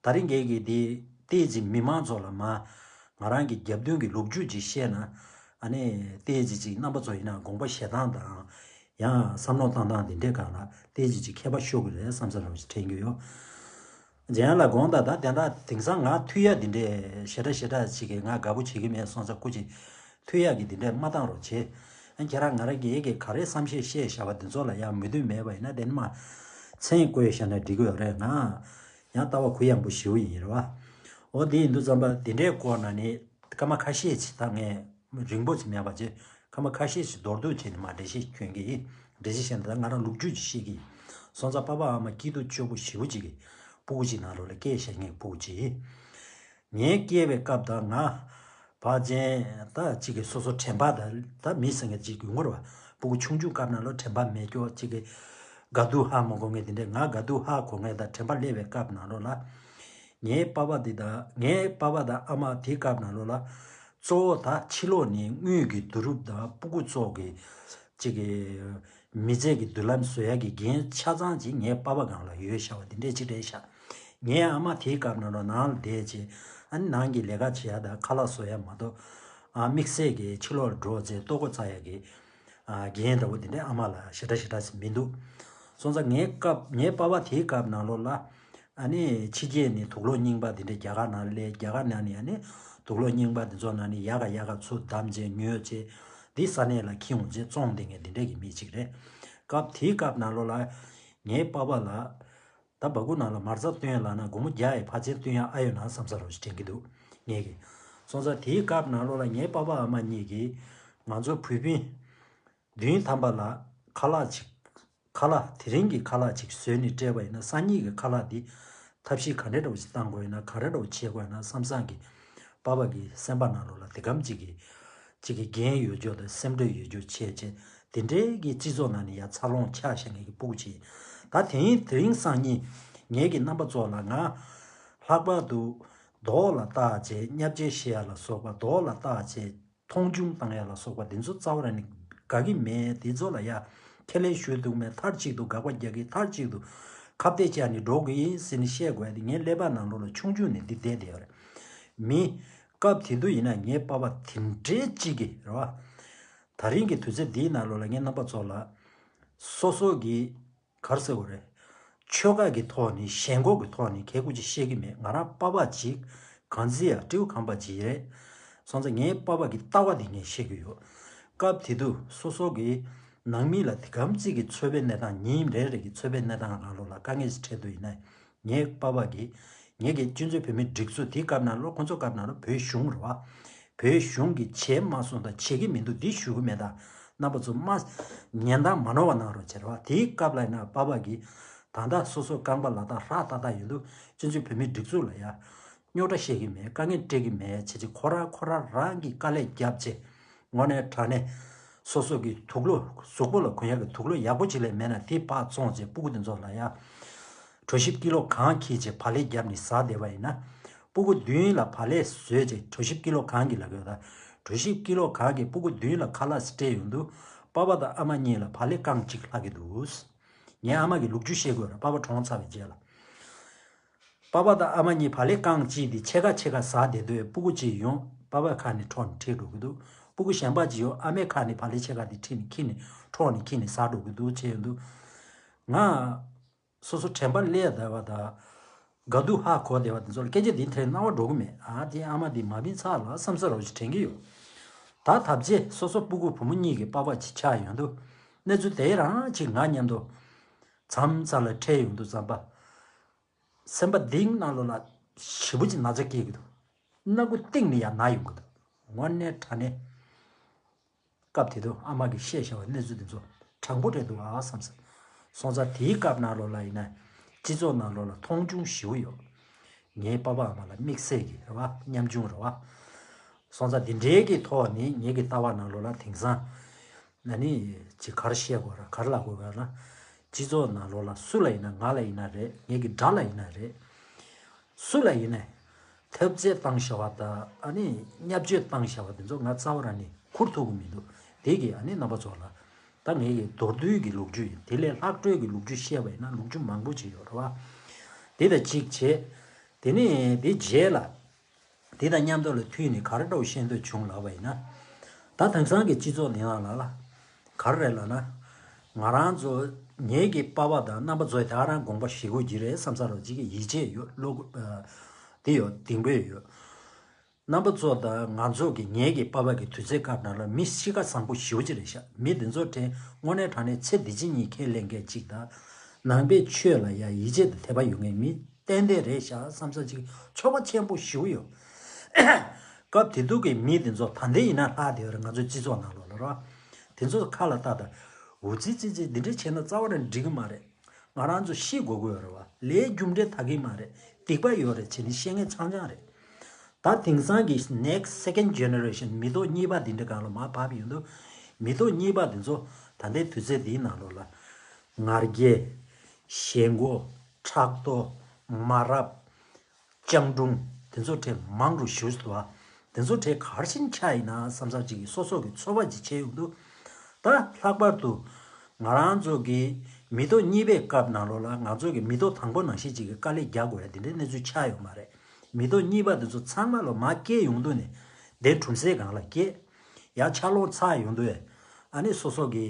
ད་རིང་ངེད་ཀྱིས་འདི་ཏོག་ཙམ་མི་མང་ཚོ་ལ་མ་ང་རང་གི་རྒྱབ་མདུན་གྱི་ལོ་རྒྱུས་ཅིག་བཤད་ན་ཨ་ནི་ཏོག་ཙམ་ཅིག་རྣམ་པ་ཚོ་ཡིན་ན་དགོངས་པ་བཞེས་སྟངས་དང་ཡང་བསམ་བློ་བཏང་སྟངས་འདི་འདྲའི་སྒང་ལ་ཏོག་ཙམ་ཅིག་ཁྱད་པར་ཤོར་གི་རེད་བསམ་ས་རང་ཞིག་དྲན་གྱི་ཡོད། རྗེས་ལ་དགོངས་དག་ད་དེ་འདྲ་དེང་སང་ང་མཐུ་ཡ་འདི་འདྲས་ཞེ་དྲག་ཞེ་དྲག་ཅིག་གིས་ང་དགའ་པོ་བྱེད་ཀྱི་མེད་སོང་ཙང་སྐུ་མཁྱེན། མཐུ་ཡ་གི་འདི་འདྲས་མ་བཏང་རོགས་བྱེད། ཨ་ཁྱེད་རང་ང་རང་གིས་ག་རེ་བསམ་ཤེས་བཤད་བཞག་པ་འདི་ཚོ་ལ་ཡང་མོས་མཐུན་མེད་པ་ཡིན་ན་དེ་ནི་མ་མཚན་བཀོད་བཞག་ན་འགྲིག་གི་ཡོད་རེད། ང་ཡང་ལྟ་བ་གུ་ཡངས་པོ་ཞེ་པོ་ཡིན་རེད་བ། འོ་དེ་ཡིན་དུས་ཙམ་པ་འདི་འདྲས་སྐོར་ན་ནི་སྐར་མ་ཁ་ཤས་ཅིག་ད་ངས་རིང་པོ་ཅིག་མེད་པ་ཅིག་སྐར་མ་ཁ་ཤས་ཤིག་མདོར་བསྡུས་བྱས་ནས་མར་འགྲེལ་བཤད་སྐྱོན་གྱི་ཡིན། འགྲེལ་བཤད་བཤད་ན་ད་ང་རང་ལོ་རྒྱུས་ཅིག་བཤད་ཀྱི་ཡིན། སོང་ཙང་པ་ཕ་ཨ་མ་སྐྱིད་སྡུག་སྐྱོ་པོ་ཞེ་པོ་ཅིག་གི་སྤུ་གུ་ཅིག་ནང་ལོགས་ལ་སྐྱེས་བཞག་མཁན་གྱི་སྤུ་གུ་ཅིག་ཡིན། ངའི་སྐྱེས་པའི་སྐབས་དང་ང་ཕལ་ཆེར་ད་ཅིག་གི་སོ་སོ་དྲན་པ་དང་ད་མི་ཟེར་མཁན་ཅིག་ཡོང་གི་རེད་བ། སྤུ་གུ་ཆུང་ཆུང་སྐབས་ནང་ལོགས་དྲན་པ་མེད་སྐྱོ་ཅིག་གི་དགའ་སྡུག་ཧ་མ་གོ་མཁན་དེ་འདྲས། ང་དགའ་སྡུག་ཧ་གོ་མཁན་དང་དྲན་པ་སླེབས་པའི་སྐབས་ནང་ལོགས་ལ། ངའི་པ་ཕ་དེ་དང་ངའི་པ་ཕ་དང་ཨ་མ་དེའི་སྐབས་ནང་ལོགས་ལ་གཙོ་བོ་ད་ཕྱི་ལོགས་ནས་དངུལ་གྱི་བསྡུ་རུབ་དང་སྤུ་གུ་ཚོ་གི་ཅིག་གི་མི་ཚེ་གི་མདུན་ལམ་བཟོ་ཡ་གི་འགན་ཆ་ཚང་ཅིག་ངའི་པ་ཕ་སྒང་ལ་ཡོད་ཤག་པ་དེ་འདྲས་ཅིག་རེད་ཤག། ངའི་ཨ་མ་དེའི་སྐབས་ནང་ལོགས་ནང་ལ་བསྡད་བྱས་ཨ་ནི་ནང་གི་ལས་ཀ་བྱེད་ཡ་དང་ཁ་ལག་བཟོ་ཡ་མ་གཏོགས་ཨ་དམིགས་བསལ་གྱི་ཕྱི་ལོགས་ལ་འགྲོ་བྱས་ལྟོ་གོས་འཚོལ་ཡ་གི་ཨ་འགན་འདྲ་བོ་དེ་འདྲས་ཨ་མ་ལ་ཞེ་དྲག་ཞེ་དྲག་ཞིག་མི་འདུག། སོང་ཙང་ངའི་སྐབས་ངའི་པ་ཕ་དེའི་སྐབས་ནང་ལོགས་ལ་ཨ་ནི་ཕྱི་རྒྱལ་ནས་དུག་ལོག་རྙིང་པ་དེ་འདྲས་རྒྱ་གར་ནང་སླེབས། རྒྱ་གར་ནང་ནས་ཨ་ནི་དུག་ལོག་རྙིང་པ་དེ་ཚོ་ནང་ནས་ཡག་ག་ཡག་ག་ཚུར་བསྡམས་བྱས་ཉོས་བྱས་འདི་ས་གནས་ལ་འཁྱེར་ཡོང་བྱས་བཙོང་བསྡད་མཁན་དེ་འདྲས་ཀྱི་མི་ཅིག་རེད། སྐབས་དེའི་སྐབས་ནང་ལོགས་ལ་ངའི་པ་ཕ་ལ་ད་སྦ་ཁུག་ནང་ལ་མར་རྩྭ་བཏོན་ལབ་ན་སྒོར་མོ་བརྒྱ་ཡི་ཕར་ཚུར་བཏོན་ཡ་ཨ་ཡོད་ན་བསམ་ས་རོ་ཞིག་དྲན་གྱི་འདུག་ངས་ཀྱི། སོང་ཙང་དེའི་སྐབས་ནང་ལོགས་ལ་ངའི་པ་ཕ་ཨ་མ་གཉིས་ཀྱིས་ང་ཚོ་བུ་སྤུན་བདུན་ཐམ་པ་ལ་ཁ་ལག་ཅིག་ཁ་ལག་དེ་རིང་གི་ཁ་ལག་ཅིག་བཟོས་ནས་སྤྲད་པ་ཡིན་ན་སང་ཉིན་གྱི་ཁ་ལག་འདི་ཐབས་ཤེས་ག་འདྲ་འདྲ་བོ་ཞིག་བཏང་དགོས་ཡིན་ན་ག་འདྲ་འདྲ་བོ་བྱེད་དགོས་ཡིན་ན་བསམ་བསམ་གྱིས་པ་ཕ་གི་སེམས་པ་ནང་ལོགས་ལ་དེ་གམ་ཅིག་གི་ཅིག་གི་འགན་ཡོད་རྒྱུ་དང་སེམས་ཁྲལ་ཡོད་རྒྱུ་བྱས་བྱས་དེ་འདྲའི་གི་སྤྱི་ཚོགས་ནང་ནས་ཡ་འཚར་ལོངས་ཆགས་བཞག་མཁན་གྱི་སྤུ་གུ་ཅིག་ཡིན། ད་དེ་ཡིན་དེ་རིང་སང་ཉིན་ངེད་ཀྱི་རྣམ་པ་ཚོ་ལ་ང་ལྷག་པར་དུ་རྡོག་ལ་བཏགས་བྱས་བརྙས་བཅོས་བྱེད་ཡ་ལ་སོགས་པ་རྡོག་ལ་བཏགས་བྱས། མཐོང་ཆུང་བཏང་ཡ་ལ་སོགས་པ་དེ་ཚོ་རྩ་བ་རང་ནས་དགའ་གི་མེད། དེ་ཚོ་ལ་ཡ་ཁས་ལེན་ཞུ་ཐུབ་མེད། མཐའ་གཅིག་ཏུ་དགག་པ་རྒྱག་གི། མཐའ་གཅིག་ཏུ་ཁ་གཏད་བཅག་ནས་འགྲོ་གི་ཡིན་ཟེར་ནས་བཤད་དགོས་ཡ་དེ་ངའི་ཀླད་པ་ནང་ལོགས་ལ་ཆུང་ཆུང་ནས་འདི་བསྡད་བསྡད་ཡོད་རེད། མི་སྐབས་དེ་དུས་ཡིན་ན་ངའི་པ་ཕ་དེ་འདྲའི་གཅིག་གི་རེད་བ། ད་རིང་གི་དུས་ཚོད་འདིའི་ནང་ལོགས་ལ་ངའི་རྣམ་པ་ཚོ་ལ་སོ་སོ་གི་ག་རེ་ཟེར་དགོས་རེད། ཆོལ་ཁ་གི་ཐོག་ནས་ཞེན་ཁོག་གི་ཐོག་ནས་ཁྱད་ཁུ་ཅིག་བཤད་གི་མེད། ང་རང་པ་ཕ་ཅིག་གང་ཟེར་ཡ་སྤྲེའུ་ཁམས་པ་ཅིག་རེད། སོང་ཙང་ངའི་པ་ཕ་གི་ལྟ་བ་དེ་ངས་བཤད་གི་ཡོད། སྐབས་དེ་དུས་སོ་སོ་གི་ནང་མི་ལ་དེ་གམ་ཅིག་གི་འཚོ་བའི་གནས་སྟངས་ཉིན་རེ་རེ་གི་འཚོ་བའི་གནས་སྟངས་ནང་ལོགས་ལ་དཀའ་ངལ་ཞིག་འཕྲད་དུས་ཡིན་ན་ངའི་པ་ཕ་གི་ངེད་ཀྱི་སྤྱི་ཚོགས་བོད་མིའི་སྒྲིག་འཛུགས་དེའི་སྐབས་ནང་ལོགས་ཁོང་ཚོ་སྐབས་ནང་ལོགས་བོད་གཞུང་རེད་བ། བོད་གཞུང་གིས་བྱས་མ་སོང་དང་བྱེད་ཀྱི་མི་འདུག་འདི་ཞུ་གི་མེད། ད་རྣམ་པ་ཚོ་མ་ཉན་དང་མ་ནོར་བ་གནང་རོགས་བྱེད་རོགས། དེའི་སྐབས་ལ་ཡིན་ན་པ་ཕ་གིས་ད་ལྟ་སོ་སོ་རྐང་པ་ལག་ཐག་ཧྲག་ཏག་ཏག་ཡོད་འདུག་སྤྱི་ཚོགས་བོད་མིའི་སྒྲིག་འཛུགས་ལ་ཡ་རྙོག་དྲ་བཤད་ཀྱི་མེད། དཀའ་ངལ་སྤྲད་ཀྱི་མེད་བྱས་ཅིག་ཁོ་རང་ཁོ་རང་རང་གིས་དཀའ་ལས་བརྒྱབ་བྱས་དངོས་གནས་དྲང་གནས་སོ་སོ་གི་དུག་ལོག་གཟུགས་པོ་ལ་གོན་ཡག་གི་དུག་ལོག་ཡག་པོ་ཅིག་ལས་མེད་ན་དེ་ཕར་བཙོང་བྱས་སྤུ་གུ་དེ་ཚོ་ལ་ཡ་གྲོ་ཞིབ་ཀི་ལོ་གང་འཁྱེར་བྱས་བག་ལེབ་བརྒྱབ་ནས་ཟ་བསྡད་པ་ཡིན་ན། སྤུ་གུ་བདུན་ལ་བག་ལེབ་བཟོས་བྱས་གྲོ་ཞིབ་ཀི་ལོ་གང་གི་ལ་དགོས་ད། གྲོ་ཞིབ་ཀི་ལོ་གང་གི་སྤུ་གུ་བདུན་ལ་ཁ་ལག་སྤྲད་ཡོང་དུས་པ་ཕ་དང་ཨ་མ་གཉིས་ལ་བག་ལེབ་རྐང་གཅིག་ལྷག་གི་འདུག་ངའི་ཨ་མ་གི་ལོ་རྒྱུས་བཤད་དགོས་ར། པ་ཕ་གྲོངས་ཚར་བའི་རྗེས་ལ། པ་ཕ་དང་ཨ་མ་གཉིས་བག་ལེབ་རྐང་གཅིག་དེ་ཕྱེད་ཀ་ཕྱེད་ཀ་ཟ་བསྡད་དུས་སྤུ་གུ་གཅིག་ཡོང་པ་ཕ་ཁ་ནས་འཕྲོག་ནས་ཁྲིད་འགྲོ་གི་འདུག་སྤུ་གུ་གཞན་པ་གཅིག་ཡོང་ཨ་མའི་ཁ་ནས་བག་ལེབ་ཕྱེད་ཀ་དེ་ཁྲིད་ནས་ཁྱེར་ནས་འཕྲོག་ནས་ཁྱེར་ནས་ཟ་འགྲོ་གི་འདུག་བྱས་ཡོང་དུས། ང་སོ་སོ་དྲན་པ་སླེབས་བསྡད་པ་དང་། དགའ་སྡུག་ཧ་གོ་བསྡད་པ་དེ་ཚོ་ལ་སྐད་ཆ་དེ་དྲན་སྣང་བ་འགྲོ་གི་མེད། ཨ་དེ་ཨ་མ་དེ་མ་བིན་ཚར་ལ་བསམ་ས་རོགས་ཞིག་དྲན་གི་ཡོད། ད་ཐབས་ཆེ་སོ་སོ་སྤུ་གུ་བུ་མོ་གཉིས་ཀྱི་པ་ཕ་ཅིག་ཆགས་ཡོང་དུས། གནས་ཚུལ་དེ་རང་ཅིག་ང་མཉམ་དུ་མཚམས་མཚམས་ལ་འཕྲད་ཡོང་དུས་ཙམ་པ། སེམས་པ་གཏིང་ནང་ལོགས་ལ་ཞེ་པོ་ཅིག་ན་ཚ་སྐྱེ་གི་འདུག་སྣ་ཁུག་གཏིང་ནས་ཡར་ན་ཡོང་གི་འདུག་དངོས་གནས་དྲང་གནས། སྐབས་དེ་དུས་ཨ་མ་གིས་བཤད་བཞག་པའི་གནས་ཚུལ་དེ་ཚོ་དྲང་པོ་རེད་འདུག་ཨ་བསམ་སོང་། སོང་ཙང་དེའི་སྐབས་ནང་ལོགས་ལ་ཡིན་ན་སྤྱི་ཚོགས་ནང་ལོགས་ལ་མཐོང་ཆུང་ཞེ་པོ་ཡོད། ངའི་པ་ཕ་ཨ་མ་ལ་དམིགས་བསལ་གྱི་རེད་བ་ཉམ་ཆུང་རེད་བ། སོང་ཙང་དེ་འདྲའི་གི་ཐོག་ནས་ངེད་ཀྱི་ལྟ་བ་ནང་ལོགས་ལ་དེང་སང་ཨ་ནི་ཅིག་ག་རེ་བཤད་དགོས་ར་ག་རེ་ལབ་དགོས་ར་ན། སྤྱི་ཚོགས་ནང་ལོགས་ལ་སུ་ལ་ཡིན་ན་ང་ལ་ཡིན་ན་རེད་ངེད་ཀྱི་དགྲ་ལ་ཡིན་ན་རེད། སུ་ལ་ཡིན་ནའི་ཐེབས་རྩ་བཏང་བཞག་པ་དང་ཨ་ནི་བརྙས་བཅོས་བཏང་བཞག་པ་དེ་ཚོ་ང་རྩ་བ་རང་ནས་ཁུར་ཐུབ་ཀྱི་མི་འདུག་དེ་གིས་ཨ་ནི་རྣམ་པ་ཚོ་ལ་ད་ངེད་ཀྱི་མདོར་བསྡུས་ཀྱི་ལོ་རྒྱུས་ཡིན། དེ་ལས་ལྷག་འཕྲོས་ཀྱི་ལོ་རྒྱུས་བཤད་པ་ཡིན་ན་ལོ་རྒྱུས་མང་པོ་ཅིག་ཡོད་རེད་བ། དེ་དང་གཅིག་བྱས། དེ་ནས་དེ་རྗེས་ལ་དེ་དང་མཉམ་དུ་ལ་མཐུད་ནས་ག་རེ་འདྲ་བོ་བཤད་འདོད་བྱུང་ལབ་པ་ཡིན་ན། ད་དེང་སང་གི་སྤྱི་ཚོགས་འདི་ནང་ལ་ལ་ག་རེ་རེད་ལབ་ན། ང་རང་ཚོ་ ངེད་ཀྱི་པ་ཕ་དང་རྣམ་པ་ཚོས་ད་རང་དགོངས་པ་བཞེས་དགོས་ཀྱི་རེད་བསམ་ས་རོགས་གཅིག་གི་ཡིད་ཆེས་ཡོད། བློ་དེ་ཡོད། གདེང་འབོད་ཡོད། རྣམ་པ་ཚོ་དང་ང་ཚོ་གི་ངེད་ཀྱི་པ་ཕ་གི་དུས་ཚོད་སྐབས་ནང་ལ་མི་གཤིས་ཀ་བཟང་པོ་ཞེ་པོ་ཅིག་རེད་ཤག་མི་དེ་ཚོ་དྲན་དངོས་གནས་དྲང་གནས་ཚེ་འདི་ཕྱི་གཉིས་ཁས་ལེན་མཁན་གཅིག་དང་། ནང་པའི་ཆོས་ལ་ཡང་ཡིད་ཆེས་དང་དད་པ་ཡོད་མཁན་མི་ཏན་ཏན་རེད་ཤག་བསམ་ས་ཅིག་ཚོར་བ་ཆེན་པོ་ཞེ་པོ་ཡོད། སྐབས་དེ་དུས་ཀྱི་མི་དེ་ཚོ་ད་ལྟའི་ཡིན་ན་ལྷག་བསྡད་ཡོད་རེད། ང་ཚོའི་སྤྱི་ཚོགས་ནང་ལོགས་ལ་རོ། དེ་ཚོ་ཁ་ལ་བཏགས་དང་། འུ་ཙི་ཙི་ཙི་འདི་འདྲ་བྱས་ན་རྩ་བ་ནས་འགྲིག་གི་མ་རེད། ང་རང་ཚོ་ཤི་དགོས་ཀྱི་ཡོད་རེད་བ། ལས་རྒྱུ་འབྲས་དག་གི་མ་རེད། སྡིག་པ་ཡོད་རེད་བྱས་ནས་བཤད་མཁན་ཚང་ཚང་རེད། ད་དེང་སང་གི་next second generation མི་ཐོག་གཉིས་པ་འདི་འདྲ་སྒང་ལ་མར་བབས་ཡོང་དུས། མི་ཐོག་གཉིས་པ་འདི་ཚོ་ད་ལྟའི་དུས་ཚོད་འདིའི་ནང་ལོགས་ལ། ང་རྒྱལ། ཞེན་ཁོག་ཕྲག་དོག་མ་རབས། སྤྱང་གྲུང་དེ་ཚོ་གྲས་མང་རུ་ཞུ་འདུག་བ། དེ་ཚོ་གྲས་ག་རེ་བྱས་ནས་ཆགས་ཡིན་ན་བསམ་ས་ཅིག་གི་སོ་སོ་གི་ཚོར་བ་ཅིག་བྱས་ཡོང་དུས། ད་ལྷག་པར་དུ་ང་རང་ཚོ་གི་མི་ཐོག་གཉིས་པའི་སྐབས་ནང་ལོགས་ལ་ང་ཚོ་གི་མི་ཐོག་དང་པོ་ནང་བཞིན་ཅིག་གི་དཀའ་ལས་རྒྱག་དགོས་ཡ་དེ་འདྲའི་གནས་ཚུལ་ཆགས་ཡོད་མ་རེད། མི་ཐོག་གཉིས་པ་དེ་ཚོ་ཚང་མ་ལ་མར་སྐྱེས་ཡོང་དུས་ནས་དེ་གྲུམ་སའི་སྒང་ལ་སྐྱེས། ཡར་ཕྱག་ལོག་ཚར་ཡོང་དུས། ཨ་ནི་སོ་སོ་གི་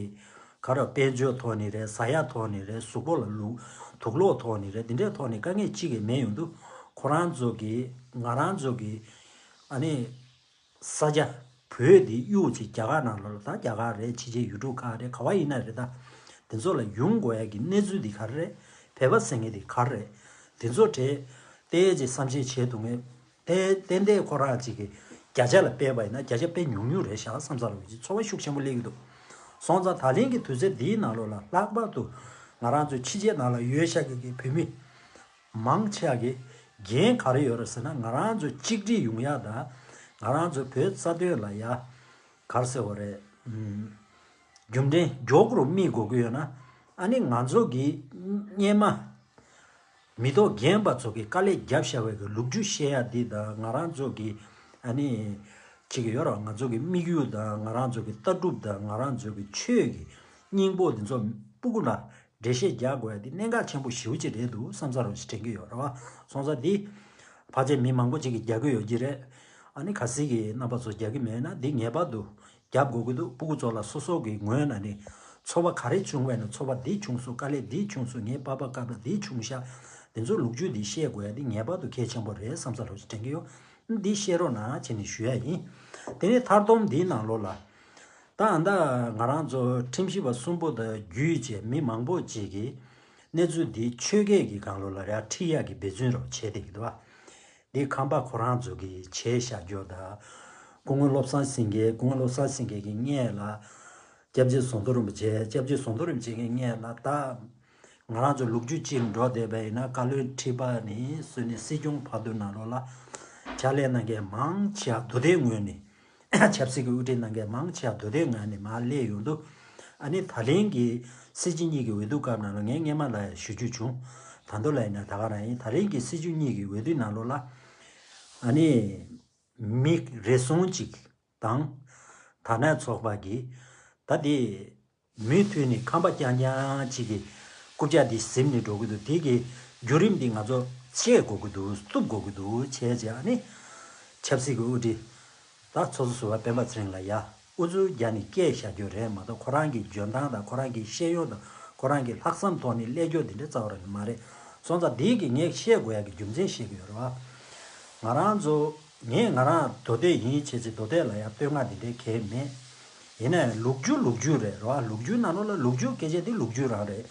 ག་རེ་དཔལ་འབྱོར་ཐོག་ནས་རེད། ཟ་ཡ་ཐོག་ནས་རེད། གཟུགས་པོ་ལ་ལུ་དུག་ལོག་ཐོག་ནས་རེད། འདི་འདྲའི་ཐོག་ནས་དཀའ་ངལ་གཅིག་གི་མེད་ཡོང་དུས། ཁོ་རང་ཚོ་གི་ང་རང་ཚོ་གི་ཨ་ནི་ས་ཆ་བོད་འདི་གཡུག་ཅིག་རྒྱ་གར་ནང་ལོགས་ལ། ད་རྒྱ་གར་རེད། ཕྱི་རྒྱལ་ཡུལ་གྲུ་ཁག་རེད། ག་བ་ཡིན་ན་རེད། ད་དེ་ཚོ་ལ་ཡོང་དགོས་ཡ་གི་གནས་ཚུལ་འདི་ག་རེ་རེད། བོད་པ་ཟེར་མཁན་འདི་ག་རེ་རེད། དེ་ཚོ་གྲས་ཏོག་ཙམ་བསམ་ཤེས་བྱེད་ཐུབ་མཁན། ཏན་ཏན་ཏན་ཁོ་རང་གཅིག་གི་བརྒྱ་ཆ་ལ་སྤེལ་བ་ཡིན་ན་བརྒྱ་ཆ་དཔེ་ཉུང་ཉུང་རེད་ཤག་བསམ་ས་རུ་ཅིག་ཚོར་བ་ཤུགས་ཆེན་པོ་སླེབས་ཀྱི་འདུག་སོང་ཙང་ད་ལན་གྱི་དུས་ཚོད་འདིའི་ནང་ལོགས་ལ་ལྷག་པར་དུ་ང་རང་ཚོའི་ཕྱི་རྒྱལ་ནང་ལ་ཡོད་ཤག་གི་གི་བོད་མི་མང་ཆེ་བ་གི་འགན་ག་རེ་ཡོད་རེད་ཟེར་ན། ང་རང་ཚོ་གཅིག་སྒྲིལ་ཡོང་ཡ་དང་། ང་རང་ཚོ་བོད་རྩ་དོན་ལ་ཡ་ག་རེ་ཟེར་བ་རེད། ཨུམ། རྒྱུ་འབྲས་མགྱོགས་པོ་རུ་སྨིན་དགོས་ཀྱི་ཡོད་ན། ཨ་ནི་ང་ཚོ་གི་སྔོན་མ་མི་ཐོག་རྒན་པ་ཚོ་གི་དཀའ་ལས་བརྒྱབ་བཞག་པའི་གི་ལོ་རྒྱུས་བཤད་ཡ་འདི་དང་། ང་རང་ཚོ་གི་ཨ་ནི་ཅིག་ཡོད་ར། ང་ཚོ་གི་དམིགས་ཡུལ་དང་། ང་རང་ཚོ་གི་ལྟ་གྲུབ་དང་། ང་རང་ཚོ་གི་ཆོས་ཀྱི་སྙིང་པོ་འདི་ཚོ་སྤུ་གུ་ལ་འགྲེལ་བཤད་རྒྱག་དགོས་ཡ་འདི་གནད་འགག་ཆེན་པོ་ཞེ་པོ་ཅིག་རེད་འདུག་བསམ་ས་རུ་ཞིག་དྲན་གྱི་ཡོད་ར་བ། སོང་ཙང་འདི་ཕལ་ཆེར་མི་མང་པོ་ཅིག་གིས་རྒྱག་གི་ཡོད་ཀྱི་རེད། ཨ་ནི་གལ་སྲིད་ཀྱི་རྣམ་པ་ཚོ་རྒྱག་གི་མེད་ན་འདི་ངེས་པར་དུ་རྒྱབ་དགོས་ཀྱི་འདུག་སྤུ་གུ་ཚོ་ལ་སོ་སོ་གི་ངོས་ནས་ནི་ཚོར་བ་ག་རེ་བྱུང་བས་ན། ཚོར་བ་འདི་བྱུང་སོང་། དཀའ་ལས་འདི་བྱུང་སོང་། ངའི་པ་ཕ་སྐབས་ལ་འདི་བྱུང་ཤག་འདི་ཚོ་ལོ་རྒྱུས་འདི་བཤད་དགོས་ཡ་འདི་ངེས་པར་དུ་གལ་ཆེན་པོ་རེད་བསམ་ས་རོགས་ཞིག་དྲན་གྱི་ཡོད། འདི་བཤད་རོགས་གནང་བྱས་ནས་ཞུ་ཡ་ཡིན། དེ་ནས་མཐར་སྡོམ་འདིའི་ནང་ལོགས་ལ། ད་ཨ་ད་ང་རང་ཚོ་ཁྲིམས་ཞིབ་པ་གསུམ་པོ་དང་བརྒྱུད་བྱས་མི་མང་པོ་ཅིག་གིས་གནས་ཚུལ་འདི་ཆོས་སྐད་ཀྱི་སྒང་ལོགས་ལ་ར་ཁྲིད་ཡ་གི་འབད་བརྩོན་རོགས་བྱས་བསྡད་ཀྱི་འདུག་བ། འདི་ཁམས་པ་ཁོ་རང་ཚོ་གིས་བྱས་བཞག་རྒྱུ་དང་། སྐུ་ངོ་བློ་བཟང་སེང་གེ། སྐུ་ངོ་བློ་བཟང་སེང་གེ་གི་སྔས་ལ་སྐྱབས་རྗེ་ཟམ་གདོང་རིན་པོ་ཆེ། སྐྱབས་རྗེ་ཟམ་གདོང་རིན་པོ་ཆེ་གི་སྔས་ལ་ད་ང་རང་ཚོ་ལོ་རྒྱུས་གཅིག་འགྲོ་བསྡད་པ་ཡིན་ན། བཀའ་བློན་ཁྲི་པ་ནས་བཟུང་ནས་སྲིད་སྐྱོང་བར་དུ་ནང་ལོགས་ལ་ཕྱག་ལས་གནང་མཁན་མང་ཆེ་བ་མདོ་སྡེའི་ངོས་ནས། ཆབ་སྲིད་ཀྱི་དབུ་ཁྲིད་གནང་མཁན་མང་ཆེ་བ་མདོ་སྡེའི་ངོས་ནས་མར་སླེབས་ཡོང་དུས། ཨ་ནི་ད་ལན་གྱི་སྲིད་སྤྱི་གཉིས་ཀྱི་འོས་བསྡུ་སྐབས་ནང་ལ་ངས་སྔས་མ་ལ་ཞུ་རྒྱུ་བྱུང་། ད་དུང་ལ་ཡིན་ན་ད་ག་རང་ཡིན། ད་ལན་གྱི་སྲིད་སྤྱི་གཉིས་ཀྱི་འོས་བསྡུ་ནང་ལོགས་ལ་ཨ་ནི་མི་རེ་ཟུང་ཅིག་དང་། དར་ནག་ཚོགས་པ་གིས་ད་དེ་མུ་མཐུད་ནས་ཁམས་པ་རྐྱང་རྐྱང་ཅིག་གི་རྐུབ་བཀྱག་འདི་ཟིན་ནས་འགྲོ་གི་འདུག་དེ་གི་བརྒྱུད་རིམ་འདི་ང་ཚོ་བཅད་དགོས་ཀྱི་འདུག་བཏུབ་དགོས་ཀྱི་འདུག་བྱས་བྱས། ཨ་ནི་ཆབ་སྲིད་ཀྱི་དབུ་ཁྲིད་ད་ཚོགས་གཙོ་ཟུར་པ་སྤེན་པ་ཚེ་རིང་ལ་ཡ་ཨུ་ཚུགས་རྒྱག་ནས་སྐད་བཞག་རྒྱུ་རེད་མ་གཏོགས། ཁོ་རང་གི་འཇོན་ཐང་དང་ཁོ་རང་གི་ཤེས་ཡོན་དང་ཁོ་རང་གི་ལྷག་བསམ་ཐོག་ནས་སླེབས་རྒྱུ་འདི་འདྲ་རྩ་བ་རང་མ་རེད། སོང་ཙང་འདི་གི་ངས་བཤད་དགོས་ཡ་གི་རྒྱུ་མཚན་བཤད་ཀྱི་ཡོད་རེད་བ། ང་རང་ཚོ་ངས་ང་རང་མདོ་སྟོད་ཡིན་བྱས་ཚེ་མདོ་སྟོད་ལ་ཡ་བསྟོད་བསྔགས་འདི་འདྲའི་གང་ཡང་མེད། ཡིན་ནའི་ལོ་རྒྱུས་ལོ་རྒྱུས་རེད་རེད་བ། ལོ་རྒྱུས་ནང་ལོགས་ལ་ལོ་རྒྱུས་སྐད་ཆ་འདི་ལོ་རྒྱུས་རང་རེད།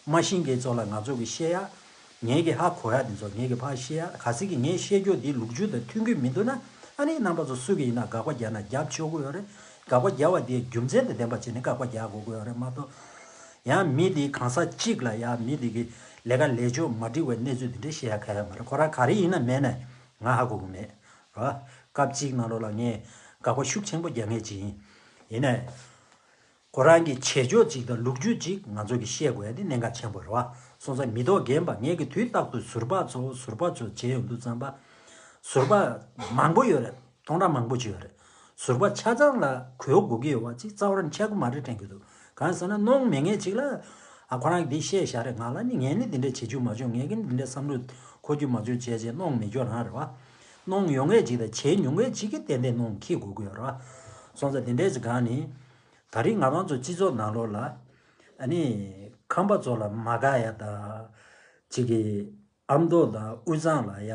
མ་ཤེས་མཁན་ཚོ་ལ་ང་ཚོ་གི་བཤད་ཡ། ངེད་ཀྱི་ཧ་གོ་ཡ་དེ་ཚོ་ངེད་ཀྱི་ཕར་བཤད་ཡ། གལ་སྲིད་ཀྱི་ངས་བཤད་རྒྱུ་འདི་ལོ་རྒྱུས་དང་མཐུན་གྱི་མི་འདུག་ན། ཨ་ནི་རྣམ་པ་ཚོ་སུ་གི་ཡིན་ན་དགག་པ་རྒྱག་ན་རྒྱབ་ཆོག་གི་ཡོད་རེད། དགག་པ་རྒྱག་པ་དེ་རྒྱུ་མཚན་དང་ལྡན་པ་བྱས་ནས་དགག་པ་རྒྱག་དགོས་ཀྱི་ཡོད་རེད་མ་གཏོགས། ཡང་མི་དེ་གང་ཟག་གཅིག་ལ་ཡ་མི་དེ་གི་ལས་ཀ་ལས་ཕྱོགས་མ་འགྲིག་པའི་གནས་ཚུལ་དེ་འདྲ་བཤད་ཡ་ག་ཡ་མ་རེད། ཁོ་རང་ག་རེ་ཡིན་ན་མེད་ན་ང་ཧ་གོ་གི་མེད་རེད་བ། སྐབས་གཅིག་ནང་ལོགས་ལ་ངས་དགག་པ་ཤུགས་ཆེན་པོ་རྒྱག་མཁན་ཅིག་ཡིན། ཡིན་ནའི། ཁོ་རང་གི་བྱེད་ཕྱོགས་གཅིག་དང་ལོ་རྒྱུས་གཅིག་ང་ཚོ་གིས་བཤད་དགོས་ཡ་དེ་གནད་འགག་ཆེན་པོ་རེད་བ། སོང་ཙང་མི་ཐོག་རྒན་པ་ངེད་ཀྱི་དུས་རྟག་ཏུ་ཟུར་པ་ཚོ་ཟུར་པ་ཚོ་བྱས་ཡོང་དུས་ཙམ་པ། ཟུར་པ་མང་པོ་ཡོད་རེད། སྟོང་ཕྲག་མང་པོ་ཅིག་ཡོད་རེད། ཟུར་པ་ཆ་ཚང་ལ་གུས་དགོས་ཀྱི་ཡོད་པ་ཅིག་རྩ་བ་རང་ཆགས་ཀྱི་མ་རེད་དྲན་གྱི་འདུག་གང་ཟེར་ན་གནོང་མེད་མཁན་ཅིག་ལ། ཨ་ཁོ་རང་གིས་འདི་བཤད་བཞག་རེད། ང་ལ་ནི་ངས་ནི་འདི་འདྲ་བྱེད་རྒྱུ་མ་བྱུང་། ངས་ཀྱི་ནི་འདི་འདྲ་བསམ་བློ་འཁོར་རྒྱུ་མ་བྱུང་བྱས་བྱས་གནོང་མེད་རྒྱུ་རང་རེད་བ། གནོང་ཡོང་མཁན་ཅིག་དང་བྱས་མྱོང་མཁན་ཅིག་གིས་ཏན་ཏན་གནོང་འཁྱེར་དགོས་ཀྱི་ཡོད་རེད་བ། སོང་ཙང་དེ་འདྲའི་ཅིག་གང་ནི། ད་རིང་ང་རང་ཚོ་སྤྱི་ཚོགས་ནང་ལོགས་ལ། ཨ་ནི། ཁམས་པ་ཚོ་ལ་མ་དགའ་ཡ་ད་ཅིག་གི་ཨ་མདོ་དང་དབུས་གཙང་ལ་ཡ་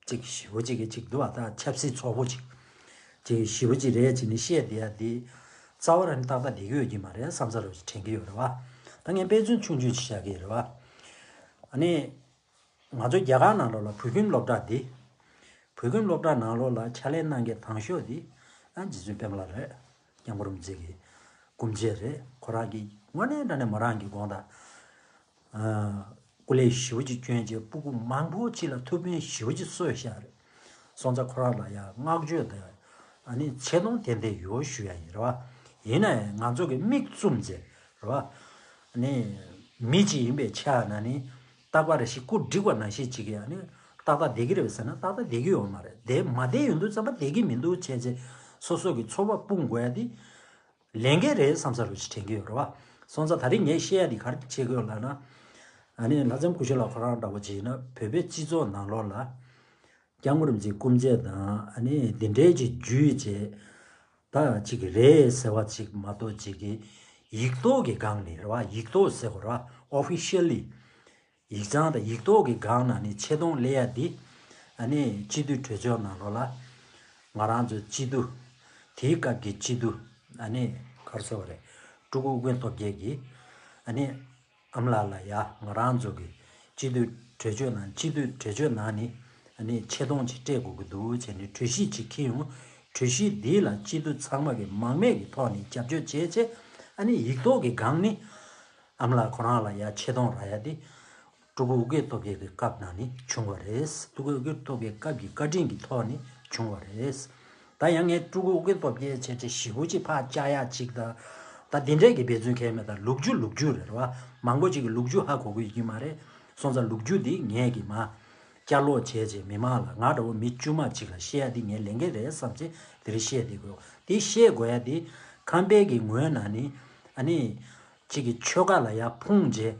ཅིག་ཞེ་པོ་ཅིག་གི་ཅིག་འདུག་བ། ད་ཆབ་སྲིད་ཚོགས་པོ་ཅིག་ཅིག་ཞེ་པོ་ཅིག་རེད་ཅེས་ནི་བཤད་བསྡད་ཡ་དེ་རྩ་བ་རང་ནས་ཏག་ཏག་བསྡད་ཀྱི་ཡོད་ཀྱི་མ་རེད་བསམ་ས་རུ་དྲན་གྱི་ཡོད་རེད་བ། ད་ངས་དཔེ་མཚོན་ཆུང་ཆུང་ཅིག་བཞག་གི་རེད་བ། ཨ་ནི། ང་ཚོ་རྒྱ་གར་ནང་ལོགས་ལ་བོད་ཁྱིམ་སློབ་གྲྭ་འདི། བོད་ཁྱིམ་སློབ་གྲྭ་ནང་ལོགས་ལ་ཕྱག་ལས་གནང་མཁན་དང་ཤོས་འདི། ཨ་རྗེ་བཙུན་པད་མ་ལགས་རེད། སྐྱབས་མགོན་རིན་པོ་ཆེ་གི་སྐུ་མཆེད་རེད། ཁོ་རང་གི་དངོས་གནས་དྲང་གནས་མོ་རང་གི་དགོངས་དག་ཨ། སྐུ་ལས་ཞེ་པོ་ཅིག་བསྐྱོན་རྗེས་སྤུ་གུ་མང་པོ་ཅིག་ལ་ཐུགས་ཕན་ཞེ་པོ་ཅིག་གསོས་བཞག་རེད། སོང་ཙང་ཁོ་རང་ལ་ཡང་བསྔགས་བརྗོད་དང་། ཨ་ནི་ཆེ་མཐོང་ཏན་ཏན་ཡོད་ཞུ་ཡ་ཡིན་རེད་བ། ཡིན་ན་ཡང་ང་ཚོ་གི་མིག་བཙུམ་བྱས་རེད་བ། ཨ་ནི། མི་གཅིག་ཡིན་པའི་ཆ་ན་ནི། རྟག་པར་ཞིག་སྐུ་བསྒྲིགས་པ་ནང་བཞིན་ཅིག་གིས་ཨ་ནི། ཏག་ཏག་བསྡད་ཀྱི་རེད་བ་ཟེར་ན་ཏག་ཏག་བསྡད་ཀྱི་ཡོད་མ་རེད། བསྡད་མ་བསྡད་ཡོང་དུས་ཙམ་པ་བསྡད་ཀྱི་མི་འདུག་བྱས་རྗེས་སོ་སོ་གི་ཚོར་བ་སྤུངས་དགོས་ཡ་དེ། ལས་འགན་རེད་བསམ་ས་རུ་ཞིག་དྲན་གྱི་ཡོད་རེད་བ། སོང་ཙང་ད་རིང་ངས་བཤད་ཡ་འདི་ག་རེ་བྱེད་ཀྱི་ཡོད་ལབ་ན། ཨ་ནི་ལྷ་ལྕམ་སྐུ་ཞབས་ལགས་ཁོ་རང་འདྲ་པོ་བྱས་ན་བོད་པའི་སྤྱི་ཚོགས་ནང་ལོགས་ལ། སྐྱབས་མགོན་རིན་པོ་ཆེའི་སྐུ་མཆེད་དང་ཨ་ནི་འདི་འདྲའི་ཅིག་བརྒྱུད་བྱས། ད་ཅིག་རེད་ཟེར་བ་ཅིག་མ་གཏོགས་ཅིག་གི་ཡིག་ཐོག་གི་སྒང་ནས་རེད་བ། ཡིག་ཐོག་ཟེར་དགོས་རེད་བ། ཨོ་ཕི་ཤལ་ལི། ཡིག་ཚང་དང་ཡིག་ཐོག་གི་སྒང་ནས་ནི་ཆེ་མཐོང་སླེབས་ཡ་འདི། ཨ་ནི་སྤྱི་འཐུས་གྲོས་ཚོགས་ནང་ལོགས་ལ། ང་རང་ཚོའི་སྤྱི་འཐུས། དེའི་སྐབས་ཀྱི་སྤྱི་འཐུས། ཨ་ནི་ག་རེ་ཟེར་བ་རེད། སྤྲུལ་སྐུ་ཨོ་རྒྱན་སྟོབས་རྒྱལ་གྱིས། ཨ་ནི་ཨ་མ་ལགས་ལ་ཡ་ང་རང་ཚོ་གི་སྤྱི་འཐུས་གྲོས་ཆོད་ནང་སྤྱི་འཐུས་གྲོས་ཆོད་ནང་ནས་ཨ་ནི་ཆེ་མཐོང་ཅིག་སྤྲད་དགོས་ཀྱི་འདུག་བྱས་ནས་གྲོས་གཞི་ཅིག་འཁྱེར་ཡོང་། གྲོས་གཞི་འདི་ལ་སྤྱི་འཐུས་ཚང་མ་གི་མང་མོས་ཀྱི་ཐོག་ནས་རྒྱབ་སྐྱོར་བྱས་བྱས། ཨ་ནི་ཡིག་ཐོག་གི་སྒང་ནས་ཨ་མ་ལགས་ཁོ་རང་ལ་ཡ་ཆེ་མཐོང་རག་ཡ་དེ། སྤྲུལ་སྐུ་ཨོ་རྒྱན་སྟོབས་རྒྱལ་གྱི་སྐབས་ནང་ནས་བྱུང་བ་རེད། སྤྲུལ་སྐུ་ཨོ་རྒྱན་སྟོབས་རྒྱལ་སྐབས་ཀྱི་བཀའ་དྲིན་གྱི་ཐོག་ནས་བྱུང་བ་རེད། ད་ཡང་ངས་སྤྲུལ་སྐུ་ཨོ་རྒྱན་སྟོབས་རྒྱལ་བྱས་ཏེ་ཞེ་པོ་ཅིག་ཕར་བཅག་ཡག་ཅིག་དང་། ད་འདི་འདྲས་ཀྱི་འབད་བརྩོན་གང་ཡང་མེད། ད་ལོ་རྒྱུས་ལོ་རྒྱུས་རེད་བ། མང་པོ་ཅིག་གི་ལོ་རྒྱུས་ཧ་གོ་གི་ཡོད་ཀྱི་མ་རེད། སོང་ཙང་ལོ་རྒྱུས་འདི་ངས་ཀྱིས་མར་བསྐྱར་ཀློག་བྱས་རྗེས་མི་མང་ལ་ང་འདྲ་བོ་མི་དཀྱུས་མ་ཅིག་ལ་བཤད་ཡ་འདི་ངའི་ལས་འགན་རེད་བསམ་བྱས་འདིར་བཤད་བསྡད་དགོས། འདི་བཤད་དགོས་ཡ་འདི་ཁམས་པའི་གི་ངོས་ནས་ནི། ཨ་ནི། གཅིག་གི་ཆོལ་ཁ་ལ་ཡར་ཕུང་རྗེས།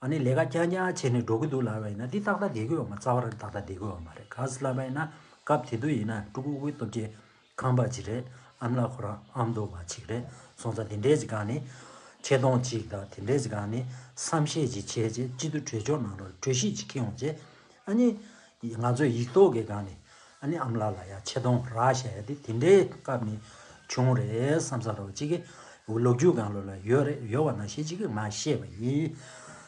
ཨ་ནི་ལས་ཀ་རྐྱང་རྐྱང་བྱས་ནས་འགྲོ་གི་འདུག་ལབ་པ་ཡིན་ན་འདི་ཏག་ཏག་བསྡད་ཀྱི་ཡོད་མ། རྩ་བ་རང་ཏག་ཏག་བསྡད་ཀྱི་ཡོད་མ་རེད། ག་ཟེར་ལབ་པ་ཡིན་ན་སྐབས་དེ་དུས་ཡིན་ན་སྤྲུལ་སྐུ་ཨོ་རྒྱན་སྟོབས་རྒྱལ་ཁམས་པ་ཅིག་རེད། ཨ་མ་ལགས་ཁོ་རང་ཨ་མདོ་བ་ཅིག་རེད། སོང་ཙང་དེ་འདྲའི་ཅིག་སྒང་ནས་ཆེ་མཐོང་ཅིག་དང་དེ་འདྲའི་ཅིག་སྒང་ནས་བསམ་ཤེས་ཅིག་བྱས་རྗེས་སྤྱི་འཐུས་གྲོས་ཆོད་ནང་ལ་གྲོས་གཞི་ཅིག་འཁྱེར་ཡོང་རྗེས། ཨ་ནི། ང་ཚོས་ཡིག་ཐོག་གི་སྒང་ནས། ཨ་ནི་ཨ་མ་ལགས་ལ་ཡང་ཆེ་མཐོང་རག་བཞག་ཡ་དེ་དེ་འདྲའི་སྐབས་ནས་བྱུང་རེད་བསམ་ས་རོགས་གཅིག་གི་ལོ་རྒྱུས་སྒང་ལོ་ལ་ཡོད་རེད། ཡོད་པ་ནང་བཞིན་གཅིག་གིས་མར་བཤད་པ་ཡིན།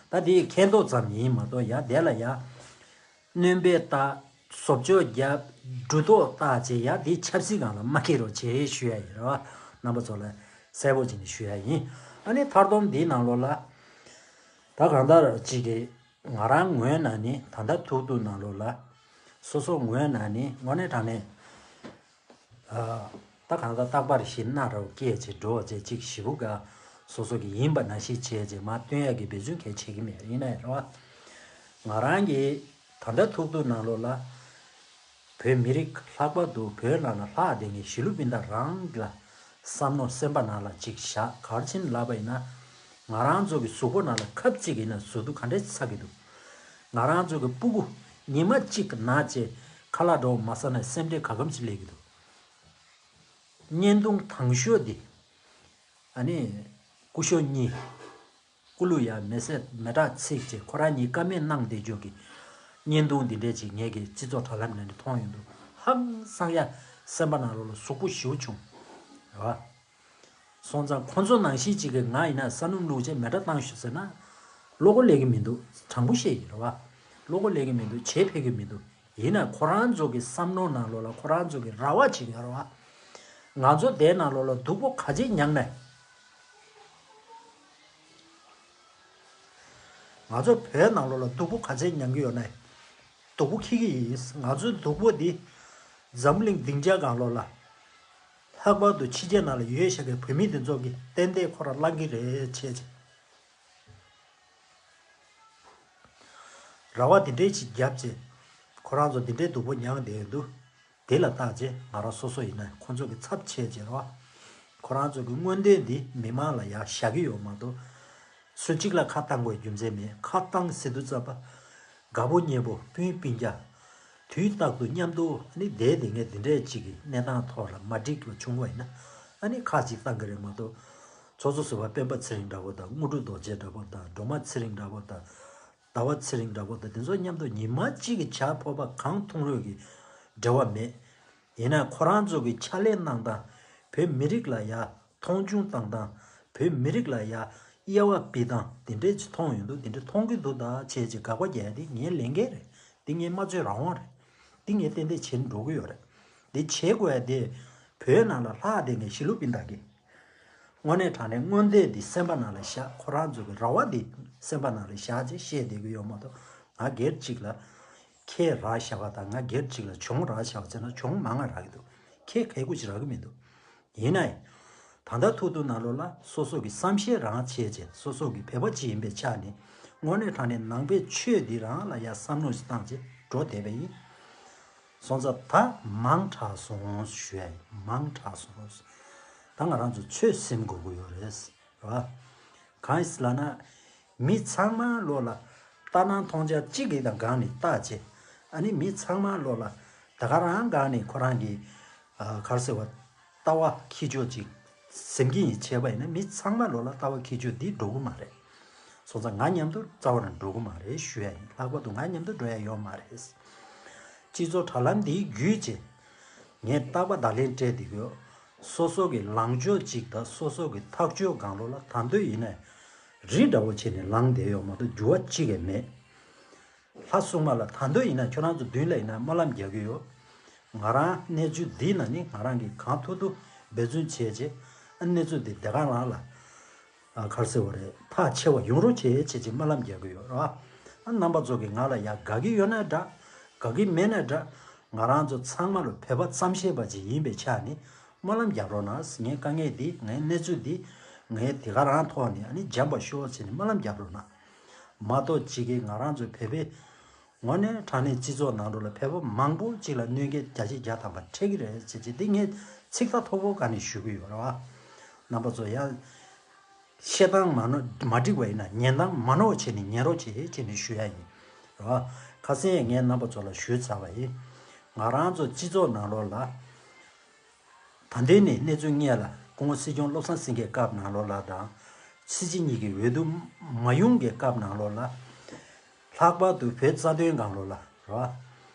ད་དེ་མཁྱེན་རྟོགས་ཙམ་ཡིན་མ་གཏོགས་ཡ་དེ་ལ་ཡ་སྣོན་པ་བཏགས། བཟོ་བཅོས་བརྒྱབ། སྒྲུབ་ཐོག་བཏགས་བྱས་ཡ་དེ་ཆབ་སྲིད་སྒང་ལ་མ་འཁྱེར་རོགས་བྱེད་ཞུ་ཡ་ཡིན་རེད་བ། རྣམ་པ་ཚོ་ལ་གསལ་པོ་བྱས་ནས་ཞུ་ཡ་ཡིན། ཨ་ནི་མཐར་སྡོམ་འདིའི་ནང་ལོགས་ལ་ད་གང་ལྟར་གཅིག་གི་ང་རང་ངོས་ནས་ནི་ད་ལྟ་ཐུག་ཐུག་ནང་ལོགས་ལ། སོ་སོ་ངོས་ནས་ནི་དངོས་གནས་དྲང་གནས། ཨ། ད་གང་ལྟར་རྟག་པར་ཞིག་སྣ་རལ་སྐྱེས་བྱས་འགྲོ་བྱས་གཅིག་ཞེ་པོ་ག་སོ་སོ་གི་ཡིན་པ་ནང་བཞིན་བྱས་བྱས་མར་སྟོན་ཡག་གི་འབད་བརྩོན་གང་ཡང་བྱེད་ཀྱི་མེད། ཡིན་ན་ཡང་རེད་བ། ང་རང་གི་ད་ལྟ་ཐུག་ཐུག་ནང་ལོགས་ལ། བོད་མི་རིགས་ལྷག་པར་དུ་བོད་ནང་ལ་ལྷག་བསྡད་མཁན་གཞིས་ལུས་སྤུན་ཟླ་རང་ལ་བསམ་མནོ་སེམས་པ་ནང་ལ་ཅིག་བཞག་ག་རེ་བྱས་ནས་ལབ་པ་ཡིན་ན། ང་རང་ཚོ་གི་གཟུགས་པོ་ནང་ལ་ཁབ་ཅིག་ཡིན་ན་ཟུག་རྡུ་ག་འདྲས་ཚ་གི་འདུག་ང་རང་ཚོ་གི་སྤུ་གུ་ཉི་མ་གཅིག་ན་བྱས་ཁ་ལག་འདྲ་བོ་མ་ཟ་ན་སེམས་ཁྲལ་ག་གམ་ཅིག་སླེབས་ཀྱི་འདུག་བརྙན་ཐུང་དང་ཤོས་འདི། ཨ་ནི། སྐུ་ཞབས་གཉིས། སྐུ་ལུས་ཡ་མེ་སྲེག་མེ་སྲེག་ཚིག་ཅེས་ཁོ་རང་གཉིས་ཀ་མེད་གནང་བསྡད་རྒྱུ་གི་བརྙན་ཐུང་འདི་འདྲས་ཅིག་ངེད་ཀྱི་སྤྱི་ཚོགས་དྲ་ལམ་ནས་མཐོང་ཡོང་དུས་ཧང་སང་ཡ། སེམས་པ་ནང་ལོགས་ལ་ཟུག་པོ་ཞེ་པོ་བྱུང་། རེད་བ། སོང་ཙང་ཁོང་ཚོ་ནང་བཞིན་ཅིག་གིས་ང་ཡིན་ན་ས་སྣུམ་བླུགས་བྱས་མེ་སྲེག་བཏང་ཤོག་ཟེར་ན། བློ་ཁོག་སླེབས་ཀྱི་མི་འདུག་དྲང་པོ་བཤད་ཀྱི་རེད་བ། བློ་ཁོག་སླེབས་ཀྱི་མི་འདུག་བྱེད་ཕོད་ཀྱི་མི་འདུག་ཡིན་ན་ཁོ་རང་ཚོ་གི་བསམ་བློ་ནང་ལོགས་ལ་ཁོ་རང་ཚོ་གི་རེ་བ་ཅིག་ཡོད་རེད་བ། ང་ཚོ་དེ་ནང་ལོགས་ལ་སྡུག་པོ་ག་ཚད་མྱངས་ནས། ང་ཚོ་བོད་ནང་ལོགས་ལ་སྡུག་པོ་ག་ཚད་མྱངས་ཀྱི་ཡོད་ནས། སྡུག་པོ་འཁྱེར་གྱི་ཡིན། ང་ཚོའི་སྡུག་པོ་འདི་འཛམ་གླིང་སྡིངས་ཆ་སྒང་ལོགས་ལ། ལྷག་པར་དུ་ཕྱི་རྒྱལ་ནང་ལ་ཡོད་བཞག་པའི་བོད་མི་དེ་ཚོ་གིས་ཏན་ཏན་ཁོ་རང་བླང་གི་རེད་བྱས་བྱས། རེ་བ་འདི་འདྲས་ཅིག་བརྒྱབ་བྱས། ཁོ་རང་ཚོ་འདི་འདྲའི་སྡུག་པོ་མྱངས་བསྡད་ཡོད་འདུག་དེ་ལ་བརྟག་བྱས་ང་རང་སོ་སོ་ཡིན་ན་ཁོ་ཚོ་གི་ཚབ་བྱས་བྱས་རེད་བ། ཁོ་རང་ཚོ་གི་མངོན་འདོད་འདི་མི་མང་ལ་ཡར་བཞག་གི་ཡོད་མ་གཏོགས། སུ་གཅིག་ལ་ཁ་བཏང་དགོས་རྒྱུ་མཚན་མེད། ཁ་བཏང་ཟེར་དུས་ཙམ་པ། དགའ་པོ་ཉེ་པོ་སྤུན་སྤུན་ཀྱག་དུས་རྟག་ཏུ་མཉམ་དུ་ཨ་ནི་བསྡད་བསྡད་མཁན་འདི་འདྲས་ཅིག་གི་གནས་སྟངས་ཐོག་ལ་མ་འགྲིག་པ་བྱུང་བ་ཡིན་ན་ཨ་ནི་ཁ་ཅིག་བཏང་གི་རེད་མ་གཏོགས། ཚོགས་གཙོ་ཟུར་པ་སྤེན་པ་ཚེ་རིང་འདྲ་པོ་དང་། དངོས་གྲུབ་རྡོ་རྗེ་འདྲ་པོ་དང་། སྒྲོལ་མ་ཚེ་རིང་འདྲ་པོ་དང་། ཟླ་བ་ཚེ་རིང་འདྲ་པོ་དང་། དེ་ཚོ་མཉམ་དུ་ཉི་མ་གཅིག་གི་ཇ་ཕོར་པ་གང་འཐུང་རུང་གི་འབྲེལ་བ་མེད། ཡིན་ན་ཁོ་རང་ཚོ་གི་ཕྱག་ལས་གནང་སྟངས། བོད་མི་རིགས་ལ་ཡ་མཐོང་ཆུང་བཏང་སྟངས། བོད་མི་རིགས་ལ་ཡ་དབྱེ་བ་ཕྱེ་སྟངས་དེ་འདྲས་ཅིག་མཐོང་ཡོང་དུས། དེ་འདྲས་མཐོང་གི་འདུག་ད་བྱས་ཅིག་དགག་པ་རྒྱག་ཡ་དེ་ངའི་ལས་འགན་རེད། དེ་ངའི་སྨྲ་བརྗོད་རང་དབང་རེད། དེ་ངས་ཏན་ཏན་བྱེད་འགྲོ་གི་ཡོད་རེད། དེ་བྱེད་དགོས་ཡ་དེ་བོད་ནང་ལ་ལྷག་བསྡད་མཁན་ཞི་ལུ་པིན་ཏ་གི། དངོས་གནས་དྲང་གནས་མངོན་འདོད་འདི་སེམས་པ་ནང་ལ་བཞག། ཁོ་རང་ཚོ་གི་རེ་བ་འདི་སེམས་པ་ནང་ལ་བཞག་ཅེས་བཤད་བསྡད་ཀྱི་ཡོད་མ་གཏོགས། ང་སྒེར་གཅིག་ལ་ཁས་རག་བཞག་པ་དང་། ང་སྒེར་གཅིག་ལ་གྱོང་རག་བཞག་པ་ཟེར་ན་གྱོང་མང་ང་རག་གི་འདུག། ཁས་གལ་ཀུ་ཅིག་རག་གི་མི་འདུག། ཡིན་ནའི། ད་ལྟ་ཐུག་ཐུག་ནང་ལོགས་ལ་སོ་སོ་གི་བསམ་ཤེས་རང་བྱས་བྱས། སོ་སོ་གི་བོད་པ་ཅིག་ཡིན་པའི་ཆ་ནས། དངོས་གནས་དྲང་གནས་ནང་པའི་ཆོས་འདི་རང་ལ་ཡ་བསམ་བློ་ཞིག་བཏང་བྱས་འགྲོ་བསྡད་པ་ཡིན། སོང་ཙང་ད་མང་དྲགས་སོང་ཞུ་ཡ་ཡིན། མང་དྲགས་སོང་། ད་ང་རང་ཚོ་ཆོས་སེམས་དགོས་ཀྱི་ཡོད་རེད། རེད་བ། གང་ཡིན་ཟེར་ལབ་ན། མི་ཚང་མ་ལོགས་ལ་ལྟ་སྣང་མཐོང་རྒྱ་གཅིག་གི་དང་སྒང་ནས་བལྟས་བྱས། ཨ་ནི་མི་ཚང་མ་ལོགས་ལ་ད་ག་རང་སྒང་ནས་ཁོ་རང་གི། ཨ། ག་རེ་ཟེར་བ། ལྟ་བ་འཁྱེར་ཕྱོགས་ཅིག་ཟིན་གྱི་ཡིན་བྱས་པ་ཡིན་ན། མི་ཚང་མ་ལོགས་ལ་ལྟ་བ་འཁྱེར་ཕྱོགས་འདི་འགྲོ་གི་མ་རེད། སོང་ཙང་ང་མཉམ་དུ་རྩ་བ་ནས་འགྲོ་གི་མ་རེད་ཞུ་ཡ་ཡིན། ལྷག་པར་དུ་ང་མཉམ་དུ་འགྲོ་ཡ་ཡོད་མ་རེད། སྤྱི་ཚོགས་དྲ་ལམ་འདི་བརྒྱུད་བྱས་ངས་རྟག་པར་བརྡ་ལན་སྤྲད་བསྡད་ཀྱི་ཡོད། སོ་སོ་གི་ལངས་ཕྱོགས་གཅིག་དང་སོ་སོ་གི་ཐག་གཅོད་སྒང་ལོགས་ལ་ད་དུང་ཡིན་ནའི་རི་འདྲ་བོ་བྱས་ནས་ལངས་བསྡད་ཡོད་མ་གཏོགས་འགྱུར་བ་གཅིག་ཀྱང་མེད། ལྷ་སྲུང་མ་ལགས། ད་དུང་ཡིན་ན་ཁྱོད་རང་ཚོ་མདུན་ལ་ཡིན་ན་སྨོན་ལམ་རྒྱག་གི་ཡོད། ང་རང་གནས་ཚུལ་འདི་ན་ནི་ང་རང་གིས་གང་ཐུབ་ཐུབ་འབད་བརྩོན་བྱས་བྱས། ཨ། གནས་ཚུལ་འདི་དེ་ག་རང་ལ། ཨ། ག་རེ་ཟེར་བ་རེད། ཐག་ཆོད་པ་ཡོང་རོགས་བྱེད་བྱས་བྱས་སྨོན་ལམ་རྒྱག་གི་ཡོད་རེད་བ། ཨ། རྣམ་པ་ཚོ་གིས་ང་ལ་ཡ་དགའ་གི་ཡོད་ན་འདྲ། དགའ་གི་མེད་ན་འདྲ། ང་རང་ཚོ་ཚང་མ་ལ་བོད་པ་བསམ་ཤེས་པ་ཅིག་ཡིན་པའི་ཆ་ནས་སྨོན་ལམ་རྒྱག་རོགས་གནང་། ངའི་དཀའ་ངལ་འདི། ངའི་གནས་ཚུལ་འདི། ངས་དེ་ག་རང་ཐོག་ནས། ཨ་ནི་འཇམ་པ་ཤོག་བྱས་ནས་སྨོན་ལམ་རྒྱག་རོགས་གནང་། མ་གཏོགས་ཅིག་གིས་ང་རང་ཚོ་བོད་པའི། དངོས་གནས་དྲང་གནས་སྤྱི་ཚོགས་ནང་ལོགས་ལ་བོད་པ་མང་པོ་ཅིག་ལ་གནོད་འགེལ་བརྒྱ་ཆ་བརྒྱ་ཐམ་པ་འཕྲད་ཀྱི་རེད་ཟེར་གྱི་འདི་ངས་ཚིག་ཐག་མཐོ་པོ་སྒང་ནས་ཞུ་གི་ཡོད་རེད་བ། རྣམ་པ་ཚོ་ཡང་བཤད་སྟངས་མ་ནོར། མ་འགྲིག་པ་ཡིན་ན་ཉན་སྟངས་མ་ནོར་བ་བྱས་ནས་ཉན་རོགས་བྱེད་ཅེས་ནས་ཞུ་ཡ་ཡིན་རེད་བ། ཁ་སང་ངས་རྣམ་པ་ཚོ་ལ་ཞུས་ཚར་བ་ཡིན། ང་རང་ཚོ་སྤྱི་ཚོགས་ནང་ལོགས་ལ། ད་ལྟའི་ནས་གནས་ཚུལ་སྔོན་ལ་སྐུ་ངོ་སྲིད་སྐྱོང་བློ་བཟང་སེང་གེའི་སྐབས་ནང་ལོགས་ལ་དང་། སྲིད་སྤྱི་གཉིས་ཀྱི་འོས་བསྡུ་མ་ཡོང་གི་སྐབས་ནང་ལོགས་ལ། ལྷག་པར་དུ་བོད་རྩ་དོན་སྒང་ལོགས་ལ་རེད་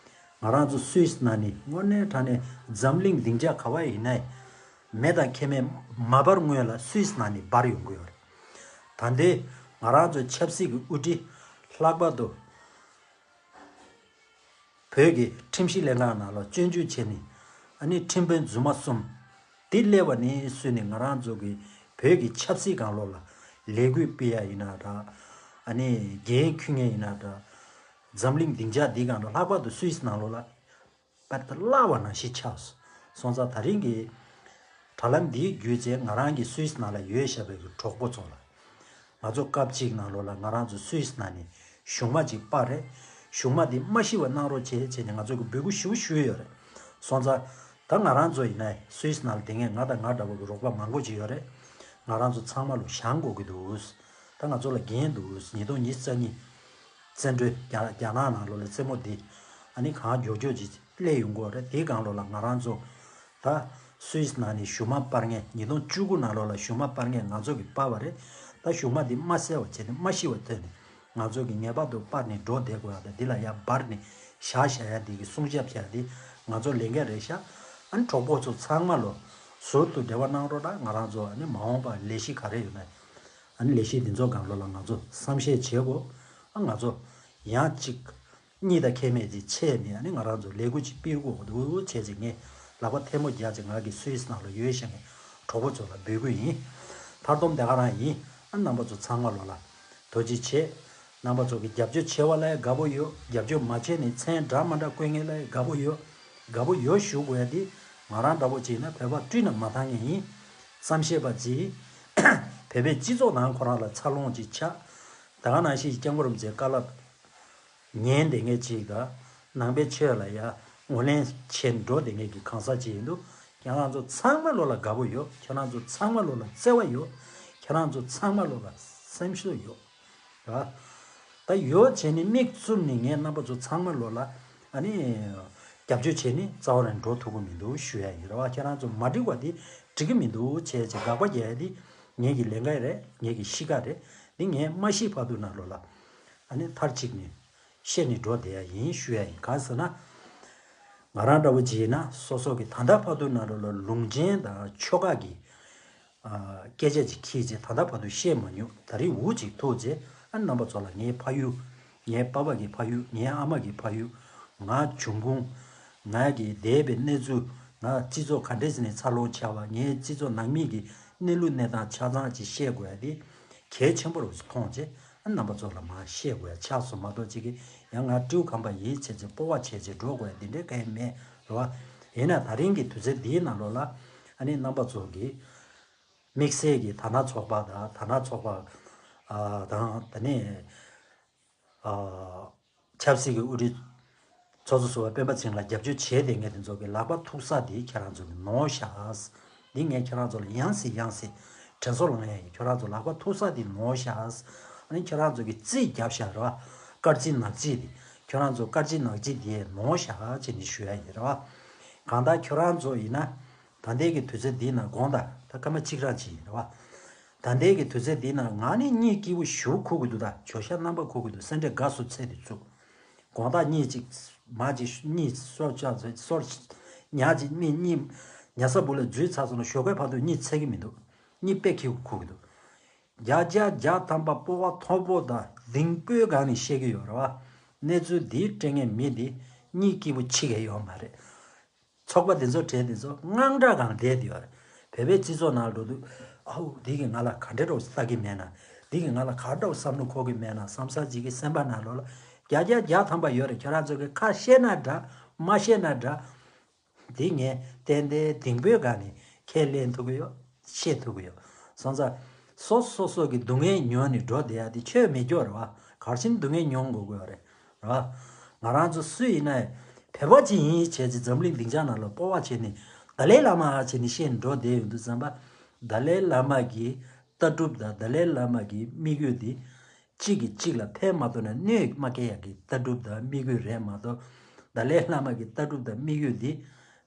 བ། ང་རང་ཚོ་སུད་སི་ནང་ནས་དངོས་གནས་དྲང་གནས་འཛམ་གླིང་སྡིངས་ཆ་ག་བ་ཡིན་ནའི་མེ་དང་མཁལ་མས་མ་འབར་སྔོན་ལ་སུད་སི་ནང་ནས་འབར་ཡོང་གི་ཡོད་རེད། ད་ལྟའི་ང་རང་ཚོ་ཆབ་སྲིད་ཀྱི་དབུ་ཁྲིད། ལྷག་པར་དུ་བོད་ཀྱི་ཁྲིམས་ཞིབ་ལྷན་ཁང་ནང་ལ་སྐྱོན་བརྗོད་བྱས་ནས། ཨ་ནི་ཁྲིམས་དཔོན་རྫུན་མ་གསུམ་དེ་སླེབས་པ་ནས་བཟུང་ནས་ང་རང་ཚོ་གི་བོད་ཀྱི་ཆབ་སྲིད་སྒང་ལོགས་ལ་ལས་འགུལ་སྤེལ་ཡ་ཡིན་ན་འདྲ། ཨ་ནི་འགན་འཁུར་མཁན་ཡིན་ན་འདྲ། འཛམ་གླིང་སྡིངས་ཆ་འདི་སྒང་ལ། ལྷག་པར་དུ་སུད་སི་ནང་ལོགས་ལ་པར་དུ་བརླག་པ་ནང་བཞིན་ཆགས་སོང་། སོང་ཙང་ད་རིང་གི་དྲ་ལམ་འདིའི་བརྒྱུད་བྱས་ང་རང་གི་སུད་སི་ནང་ལ་ཡོད་བཞག་པའི་གི་གྲོགས་པོ་ཚོ་ལ། ང་ཚོ་སྐབས་གཅིག་ནང་ལོགས་ལ་ང་རང་ཚོ་སུད་སི་ནང་ནས་གཞུང་མ་ཅིག་སྤར་རེད། གཞུང་མ་དེ་མ་ཤི་བ་གནང་རོགས་བྱེད་བྱས་ནས་ང་ཚོ་གི་འབོད་སྐུལ་ཞུ་ཞུས་ཡོད་རེད། སོང་ཙང་ད་ང་རང་ཚོ་ཡིན་ན་སུད་སི་ནང་ལ་དེ་སྔའི་ང་དང་ང་འདྲ་བོ་གི་རོགས་པ་མང་པོ་ཅིག་ཡོད་རེད། ང་རང་ཚོ་ཚང་མ་ལ་བཞེངས་དགོས་ཀྱི་འདུག། ད་ང་ཚོ་ལ་འགན་འདུག། ཉིས་སྟོང་ཉི་ཤུ་རྩ་གཉིས་བཙན་བྱོལ་རྒྱ་རྒྱ་ནག་ནང་ལོགས་ལ་རྩེད་མོ་འདི་ཨ་ནི་གང་མགྱོགས་མགྱོགས་ཅིག་སླེབས་ཡོང་གི་ཡོད་རེད། དེའི་སྒང་ལོགས་ལ་ང་རང་ཚོ་ད་སུད་སི་ནང་ནས་གཞུང་མ་སྤར་མཁན། ཉིས་སྟོང་བཅུ་དགུ་ནང་ལོགས་ལ་གཞུང་མ་སྤར་མཁན་ང་ཚོ་གིས་སྤར་བ་རེད། ད་གཞུང་མ་འདི་མ་གསལ་བ་བྱས་ནས་མ་ཤི་བ་བཏོན་ནས་ང་ཚོ་གིས་ངེས་པར་དུ་སྤར་ནས་འགྲོ་བསྡད་དགོས་ཡ་དང་། འདི་ལ་ཡ་འབར་ནས་བཞག་བཞག་ཡ་འདི་གི་སྲུང་སྐྱོབ་བྱ་ཡ་འདི་ང་ཚོ་ལས་འགན་རེད་ཤག། ཨ་ནི་གྲོགས་པོ་ཚོ་ཚང་མ་ལོ་ཟུར་དུ་འབྲེལ་བ་གནང་རོགས་གནང་། ང་རང་ཚོ་ཨ་ནི་མ་འོངས་པར་ལས་གཞི་ག་རེ་ཡོད་ན། ཨ་ནི་ལས་གཞི་འདི་ཚོ་སྒང་ལོགས་ལ་ང་ཚོ་བསམ་ཤེས་བྱེད་དགོས། ཨ། ང་ཚོ་ཡང་གཅིག་གཉིས་དང་ཁྱད་མེད་ཅིག་ཆད་ནས། ཨ་ནི་ང་རང་ཚོ་ལས་འགུལ་ཅིག་སྤེལ་དགོས་འདུག་བྱས་ཅིག་ངས་ལག་པ་ཐལ་མོ་སྦྱར་ཅིག་ང་གི་སུད་སི་ནང་ལ་ཡོད་བཞག་མཁན་གྲོགས་པོ་ཚོ་ལ་འབོད་སྐུལ་ཡིན། མཐར་སྡོམ་དེ་ག་རང་ཡིན། ཨ། རྣམ་པ་ཚོ་ཚང་མ་ལོ་ལ་ཐུགས་རྗེ་ཆེ། རྣམ་པ་ཚོ་གི་རྒྱབ་སྐྱོར་བྱེད་པ་ལ་ཡང་དགའ་པོ་ཡོད། རྒྱབ་སྐྱོར་མ་བྱས་ནས་མཚན་འདྲ་མ་འདྲ་བཀོད་མཁན་ལ་ཡང་དགའ་པོ་ཡོད། དགའ་པོ་ཡོད་ཞུ་དགོས་ཡ་དེ་ང་རང་འདྲ་པོ་ཅིག་ཡིན་ན་བོད་པ་བཀྲུས་ན་མ་ཐང་མཁན་ཡིན། བསམ་ཤེས་པ་ཅིག། བོད་པའི་སྤྱི་ཚོགས་ནང་ཁོ་རང་ལ་འཚར་ལོངས་ཅིག་ཆགས། ད་ག་ནང་བཞིན་སྐྱབས་མགོན་རིན་པོ་ཆེའི་བཀའ་སློབ་ཉན་བསྡད་མཁན་ཅིག་དང་། ནང་པའི་ཆོས་ལ་ཡ་ངོས་ལེན་བྱེད་འགྲོ་བསྡད་མཁན་གྱི་གང་ཟག་ཅིག་ཡིན་དུས། ཁྱེད་རང་ཚོ་ཚང་མ་ལོ་ལ་དགའ་པོ་ཡོད། ཁྱེད་རང་ཚོ་ཚང་མ་ལོ་ལ་བརྩེ་བ་ཡོད། ཁྱེད་རང་ཚོ་ཚང་མ་ལོ་ལ་སེམས་ཤུགས་ཡོད། ར། ད་ཡོད་བྱས་ནས་མིག་བཙུམ་ནས་ངས་རྣམ་པ་ཚོ་ཚང་མ་ལོ་ལ་ཨ་ནི་རྒྱབ་སྐྱོར་བྱས་ནས་རྩ་བ་རང་འགྲོ་ཐུབ་ཀྱི་མི་འདུག་ཞུ་ཡ་ཡིན། ར་བ། ཁྱེད་རང་ཚོ་མ་འགྲིག་པ་དེ་འགྲིག་གི་མི་འདུག་བྱས་བྱས་དགག་པ་རྒྱག་ཡ་དེ་ ངེད་ཀྱི་ལས་ཀ་རེད། ངེད་ཀྱི་གཤིས་ཀ་རེད། འདི་ངས་མ་ཤི་བར་དུ་ནང་ལོགས་ལ་ཨ་ནི་མཐར་གཅིག་ནས་ཤེས་ནས་འགྲོ་བསྡད་ཡ་ཡིན་ཞུ་ཡ་ཡིན། གང་ཟེར་ན། ང་རང་འདྲ་བོ་ཅིག་ཡིན་ན་སོ་སོ་གི་ད་ལྟ་བར་དུ་ནང་ལོགས་ལ་ལུང་ཆེན་དང་ཆོལ་ཁ་གི་སྐད་ཆ་ཅིག་ཁྱེར་རྗེས་ད་ལྟ་བར་དུ་བཤད་མ་མྱོང་། ད་རེས་འུ་ཅིག་ཐུག་རྗེས་ཨ་རྣམ་པ་ཚོ་ལ་ངའི་ཕ་ཡུལ། ངའི་པ་ཕ་གི་ཕ་ཡུལ། ངའི་ཨ་མ་གི་ཕ་ཡུལ། ང་བྱུང་ཁུངས། ང་གི་འདས་པའི་གནས་ཚུལ། ང་སྤྱི་ཚོགས་ག་འདྲས་ནས་འཚར་ལོངས་བྱས་པ། ངའི་སྤྱི་ཚོགས་ནང་མི་གི་གནས་ལུགས་གནས་སྟངས་ཆ་ཚང་ཅིག་བཤད་དགོས་ཡ་དེ་གལ་ཆེན་པོ་རུ་མཐོང་རྗེས་ཨ་རྣམ་པ་ཚོ་ལ་མར་བཤད་དགོས་ཡ་ཆགས་སོང་མ་གཏོགས་ཅིག་གི་ཡང་ང་སྤྲེའུ་ཁམས་པ་ཡིན་བྱས་རྗེས་སྤོབས་པ་བྱས་རྗེས་འགྲོ་དགོས་ཡ་དེ་འདྲས་གང་ཡང་མེད་རེད་བ། ཡིན་ན་ད་རིང་གི་དུས་ཚོད་འདིའི་ནང་ལོགས་ལ་ཨ་ནི་རྣམ་པ་ཚོ་གི་དམིགས་བསལ་གྱི་དར་ནག་ཚོགས་པ་དང་དར་ནག་ཚོགས་པ་ཨ་དང་ད་ནི་ཨ་ཆབ་སྲིད་ཀྱི་དབུ་ཁྲིད་ཚོགས་གཙོ་ཟུར་པ་སྤེན་པ་ཚེ་རིང་ལ་རྒྱབ་སྐྱོར་བྱས་ཏེ་ངས་དེ་ཚོ་གི་ལག་པ་ཐུག་ས་དེ་ཁྱེད་རང་ཚོ་གི་ནོར་ཤག་འདི་ངས་ཁྱེད་རང་ཚོ་ལ་ཡང་སེ་ཡང་སེ་དྲན་གསོ་ལ་ངས་ཡིན། ཁྱེད་རང་ཚོ་ལག་པ་ཐུག་ས་དེ་ནོར་ཤག་ཨ་ནི་ཁྱེད་རང་ཚོ་གི་རྩིས་རྒྱབ་ཤག་རེད་བ། སྐར་རྩིས་ནག་རྩིས་དེ་ཁྱེད་རང་ཚོ་སྐར་རྩིས་ནག་རྩིས་དེ་ནོར་ཤག་ཅེས་ནི་ཞུ་ཡ་ཡིན་རེད་བ། གང་ལྟར་ཁྱོད་རང་ཚོ་ཡིན་ན། ད་ལྟའི་གི་དུས་ཚོད་འདི་ན་དགོངས་དག་ད་སྐར་མ་གཅིག་རང་ཅིག་ཡིན་རེད་བ། ད་ལྟའི་གི་དུས་ཚོད་འདི་ན་ང་ནི་གཉིད་སྐྱིད་པོ་ཞུ་ཁུག་གི་འདུག་ད་ཇོ་ཤ་རྣམ་པ་ཁུག་གི་འདུག་སེམས་ཁྲལ་དགའ་སུ་ཚད་དུ་བཅུག་དགོངས་དག་གཉིད་ཅིག་མ་ཅིག་གཉིད་སོར་ཆགས་ཚོད་སོར་ཉག་ཅིག་མི་གཉིད་ཉལ་ས་བུ་ལ་འཛུལ་ཚར་སོང་ན་ཞོགས་ཀའི་བར་དུ་གཉིད་ཚད་ཀྱི་མི་འདུག་གཉིད་པད་ཁྱིའུ་ཁུག་གི་འདུག་བརྒྱ་ཆ་བརྒྱ་ཐམ་པ་སྤོབས་པ་མཐོ་པོ་དང་གདེང་སྤོས་སྒང་ནས་བཤད་ཀྱི་ཡོད་རེད་བ། གནས་ཚུལ་འདིའི་སྤྲད་མཁན་མི་འདི་གཉིད་སྐྱིད་པོ་ཕྱི་གས་ཡོད་མ་རེད། ཚོགས་པ་འདི་ཚོ་གྲས་འདི་ཚོ་དངངས་སྐྲག་སྒང་བསྡད་ཡོད་རེད། བོད་པའི་སྤྱི་ཚོགས་ནང་ལོགས་དུ་ཨའུ་འདི་གིས་ང་ལ་ག་འདྲ་རོགས་ལྟ་གི་མེད་ན། འདི་གིས་ང་ལ་ག་འདྲ་བསམ་བློ་འཁོར་གི་མེད་ན་བསམ་ས་ཅིག་གི་སེམས་པ་ནང་ལོགས་ལ་བརྒྱ་ཆ་བརྒྱ་ཐམ་པ་ཡོད་རེད། ཁྱོད་རང་ཚོ་གི་ཁ་བཤད་ན་འདྲ་མ་བཤད་ན་འདྲ། འདི་ངས་ཏན་ཏན་གདེང་སྤོས་སྒང་ནས་ཁས་ལེན་ཐུབ་ཀྱི་ཡོད། ཤེས་ཐུབ་ཀྱི་ཡོད། སོང་ཙང་། སོ་སོ་སོ་གི་སྡུག་བསྔལ་མྱོང་ནས་འགྲོ་བསྡད་ཡ་དེ་ཆོས་མེད་སྐྱོ་རེད་བ། གར་ཕྱིན་སྡུག་བསྔལ་མྱོང་དགོས་དགོས་རེད། རེད་བ། ང་རང་ཚོ་སུ་ཡིན་ན་ཡང་བོད་པ་ཅིག་ཡིན་བྱས་ཙང་འཛམ་གླིང་སྡིངས་ཆ་ནང་ལ་སྤོབས་པ་བྱས་ནས་ཏཱ་ལའི་བླ་མ་བྱས་ནས་བཤད་ནས་འགྲོ་བསྡད་ཡོང་དུས་ཙམ་པ། ཏཱ་ལའི་བླ་མ་གི་ལྟ་གྲུབ་དང་ཏཱ་ལའི་བླ་མ་གི་དམིགས་ཡུལ་དེ། གཅིག་གིས་གཅིག་ལ་ཕན་མ་ཐོགས་ན་གནོད་མ་སྐྱེལ་ཡག་གི་ལྟ་གྲུབ་དང་དམིགས་ཡུལ་རེད་མ་གཏོགས། ཏཱ་ལའི་བླ་མ་གི་ལྟ་གྲུབ་དང་དམིགས་ཡུལ་འདི།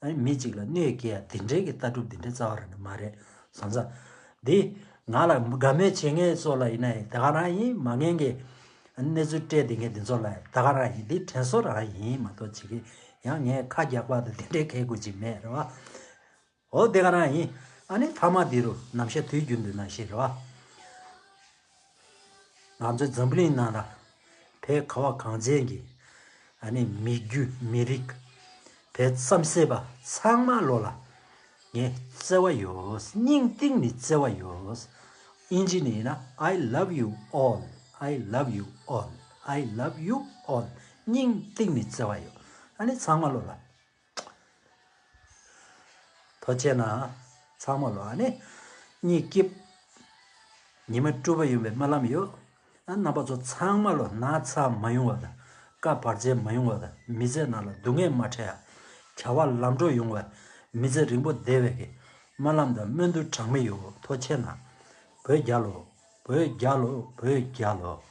ཨ་ནི་མི་གཅིག་ལ་གནོད་སྐྱེལ་ཡག་དེ་འདྲའི་གི་ལྟ་གྲུབ་དེ་འདྲའི་རྩ་བ་རང་ནས་མ་རེད། སོང་ཙང་། འདི་ང་ལ་དགའ་མོས་བྱེད་མཁན་ཚོ་ལ་ཡིན་ན་ཡང་ད་ག་རང་ཡིན། མ་ངན་གི་གནས་ཚུལ་སྤྲད་དེ་ངས་འདི་ཚོ་ལ་ད་ག་རང་ཡིན། འདི་དྲན་གསོ་རང་ཡིན་མ་གཏོགས་ཅིག་གི་ཡང་ངས་ཁ་རྒྱག་པ་དང་དེ་འདྲའི་གལ་དགོས་ཅིག་མེད་རེད་བ། འོ་དེ་ག་རང་ཡིན། ཨ་ནི་མཐའ་མ་འདི་རུ་ནམ་ཞག་དུས་རྒྱུན་དུ་ནང་བཞིན་རེད་བ། ང་ཚོའི་འཛམ་བུ་གླིང་ནང་ལ་བོད་ཁ་བ་གངས་ཅན་གྱི་ཨ་ནི་མི་རྒྱུད་མི་རིགས་བོད་རྩམ་ཟེ་པ་ཚང་མ་ལོ་ལ་ངས་བརྩེ་བ་ཡོད། སྙིང་གཏིང་ནས་བརྩེ་བ་ཡོད། ཨིན་ཇི་ནས་ཡིན་ན། I love you all. I love you all. I love you all. སྙིང་གཏིང་ནས་བརྩེ་བ་ཡོད། ཨ་ནི་ཚང་མ་ལོ་ལ། ཐུགས་རྗེ་གནང་། ཚང་མ་ལོ་ཨ་ནི། གཉིད་སྐྱིད། ཉི་མ་སྤྲོ་པོ་ཡོང་བའི་སྨོན་ལམ་ཡོད། ཨ་རྣམ་པ་ཚོ་ཚང་མ་ལོ་ན་ཚ་མ་ཡོང་བ་དང་། བཀའ་བར་ཆད་མ་ཡོང་བ་དང་། མི་ཚེ་ནང་ལ་སྡུག་བསྔལ་མ་འཕྲད་ཡ། བྱ་བ་ལམ་འགྲོ་ཡོང་བ། མི་ཚེ་རིང་པོ་བདེ་བའི་གི་སྨོན་ལམ་དང་སྨོན་འདུན་གྲངས་མེད་ཡོད། ཐུགས་རྗེ་གནང་། བོད་རྒྱལ་ལོ། བོད་རྒྱལ་ལོ། བོད་རྒྱལ་ལོ།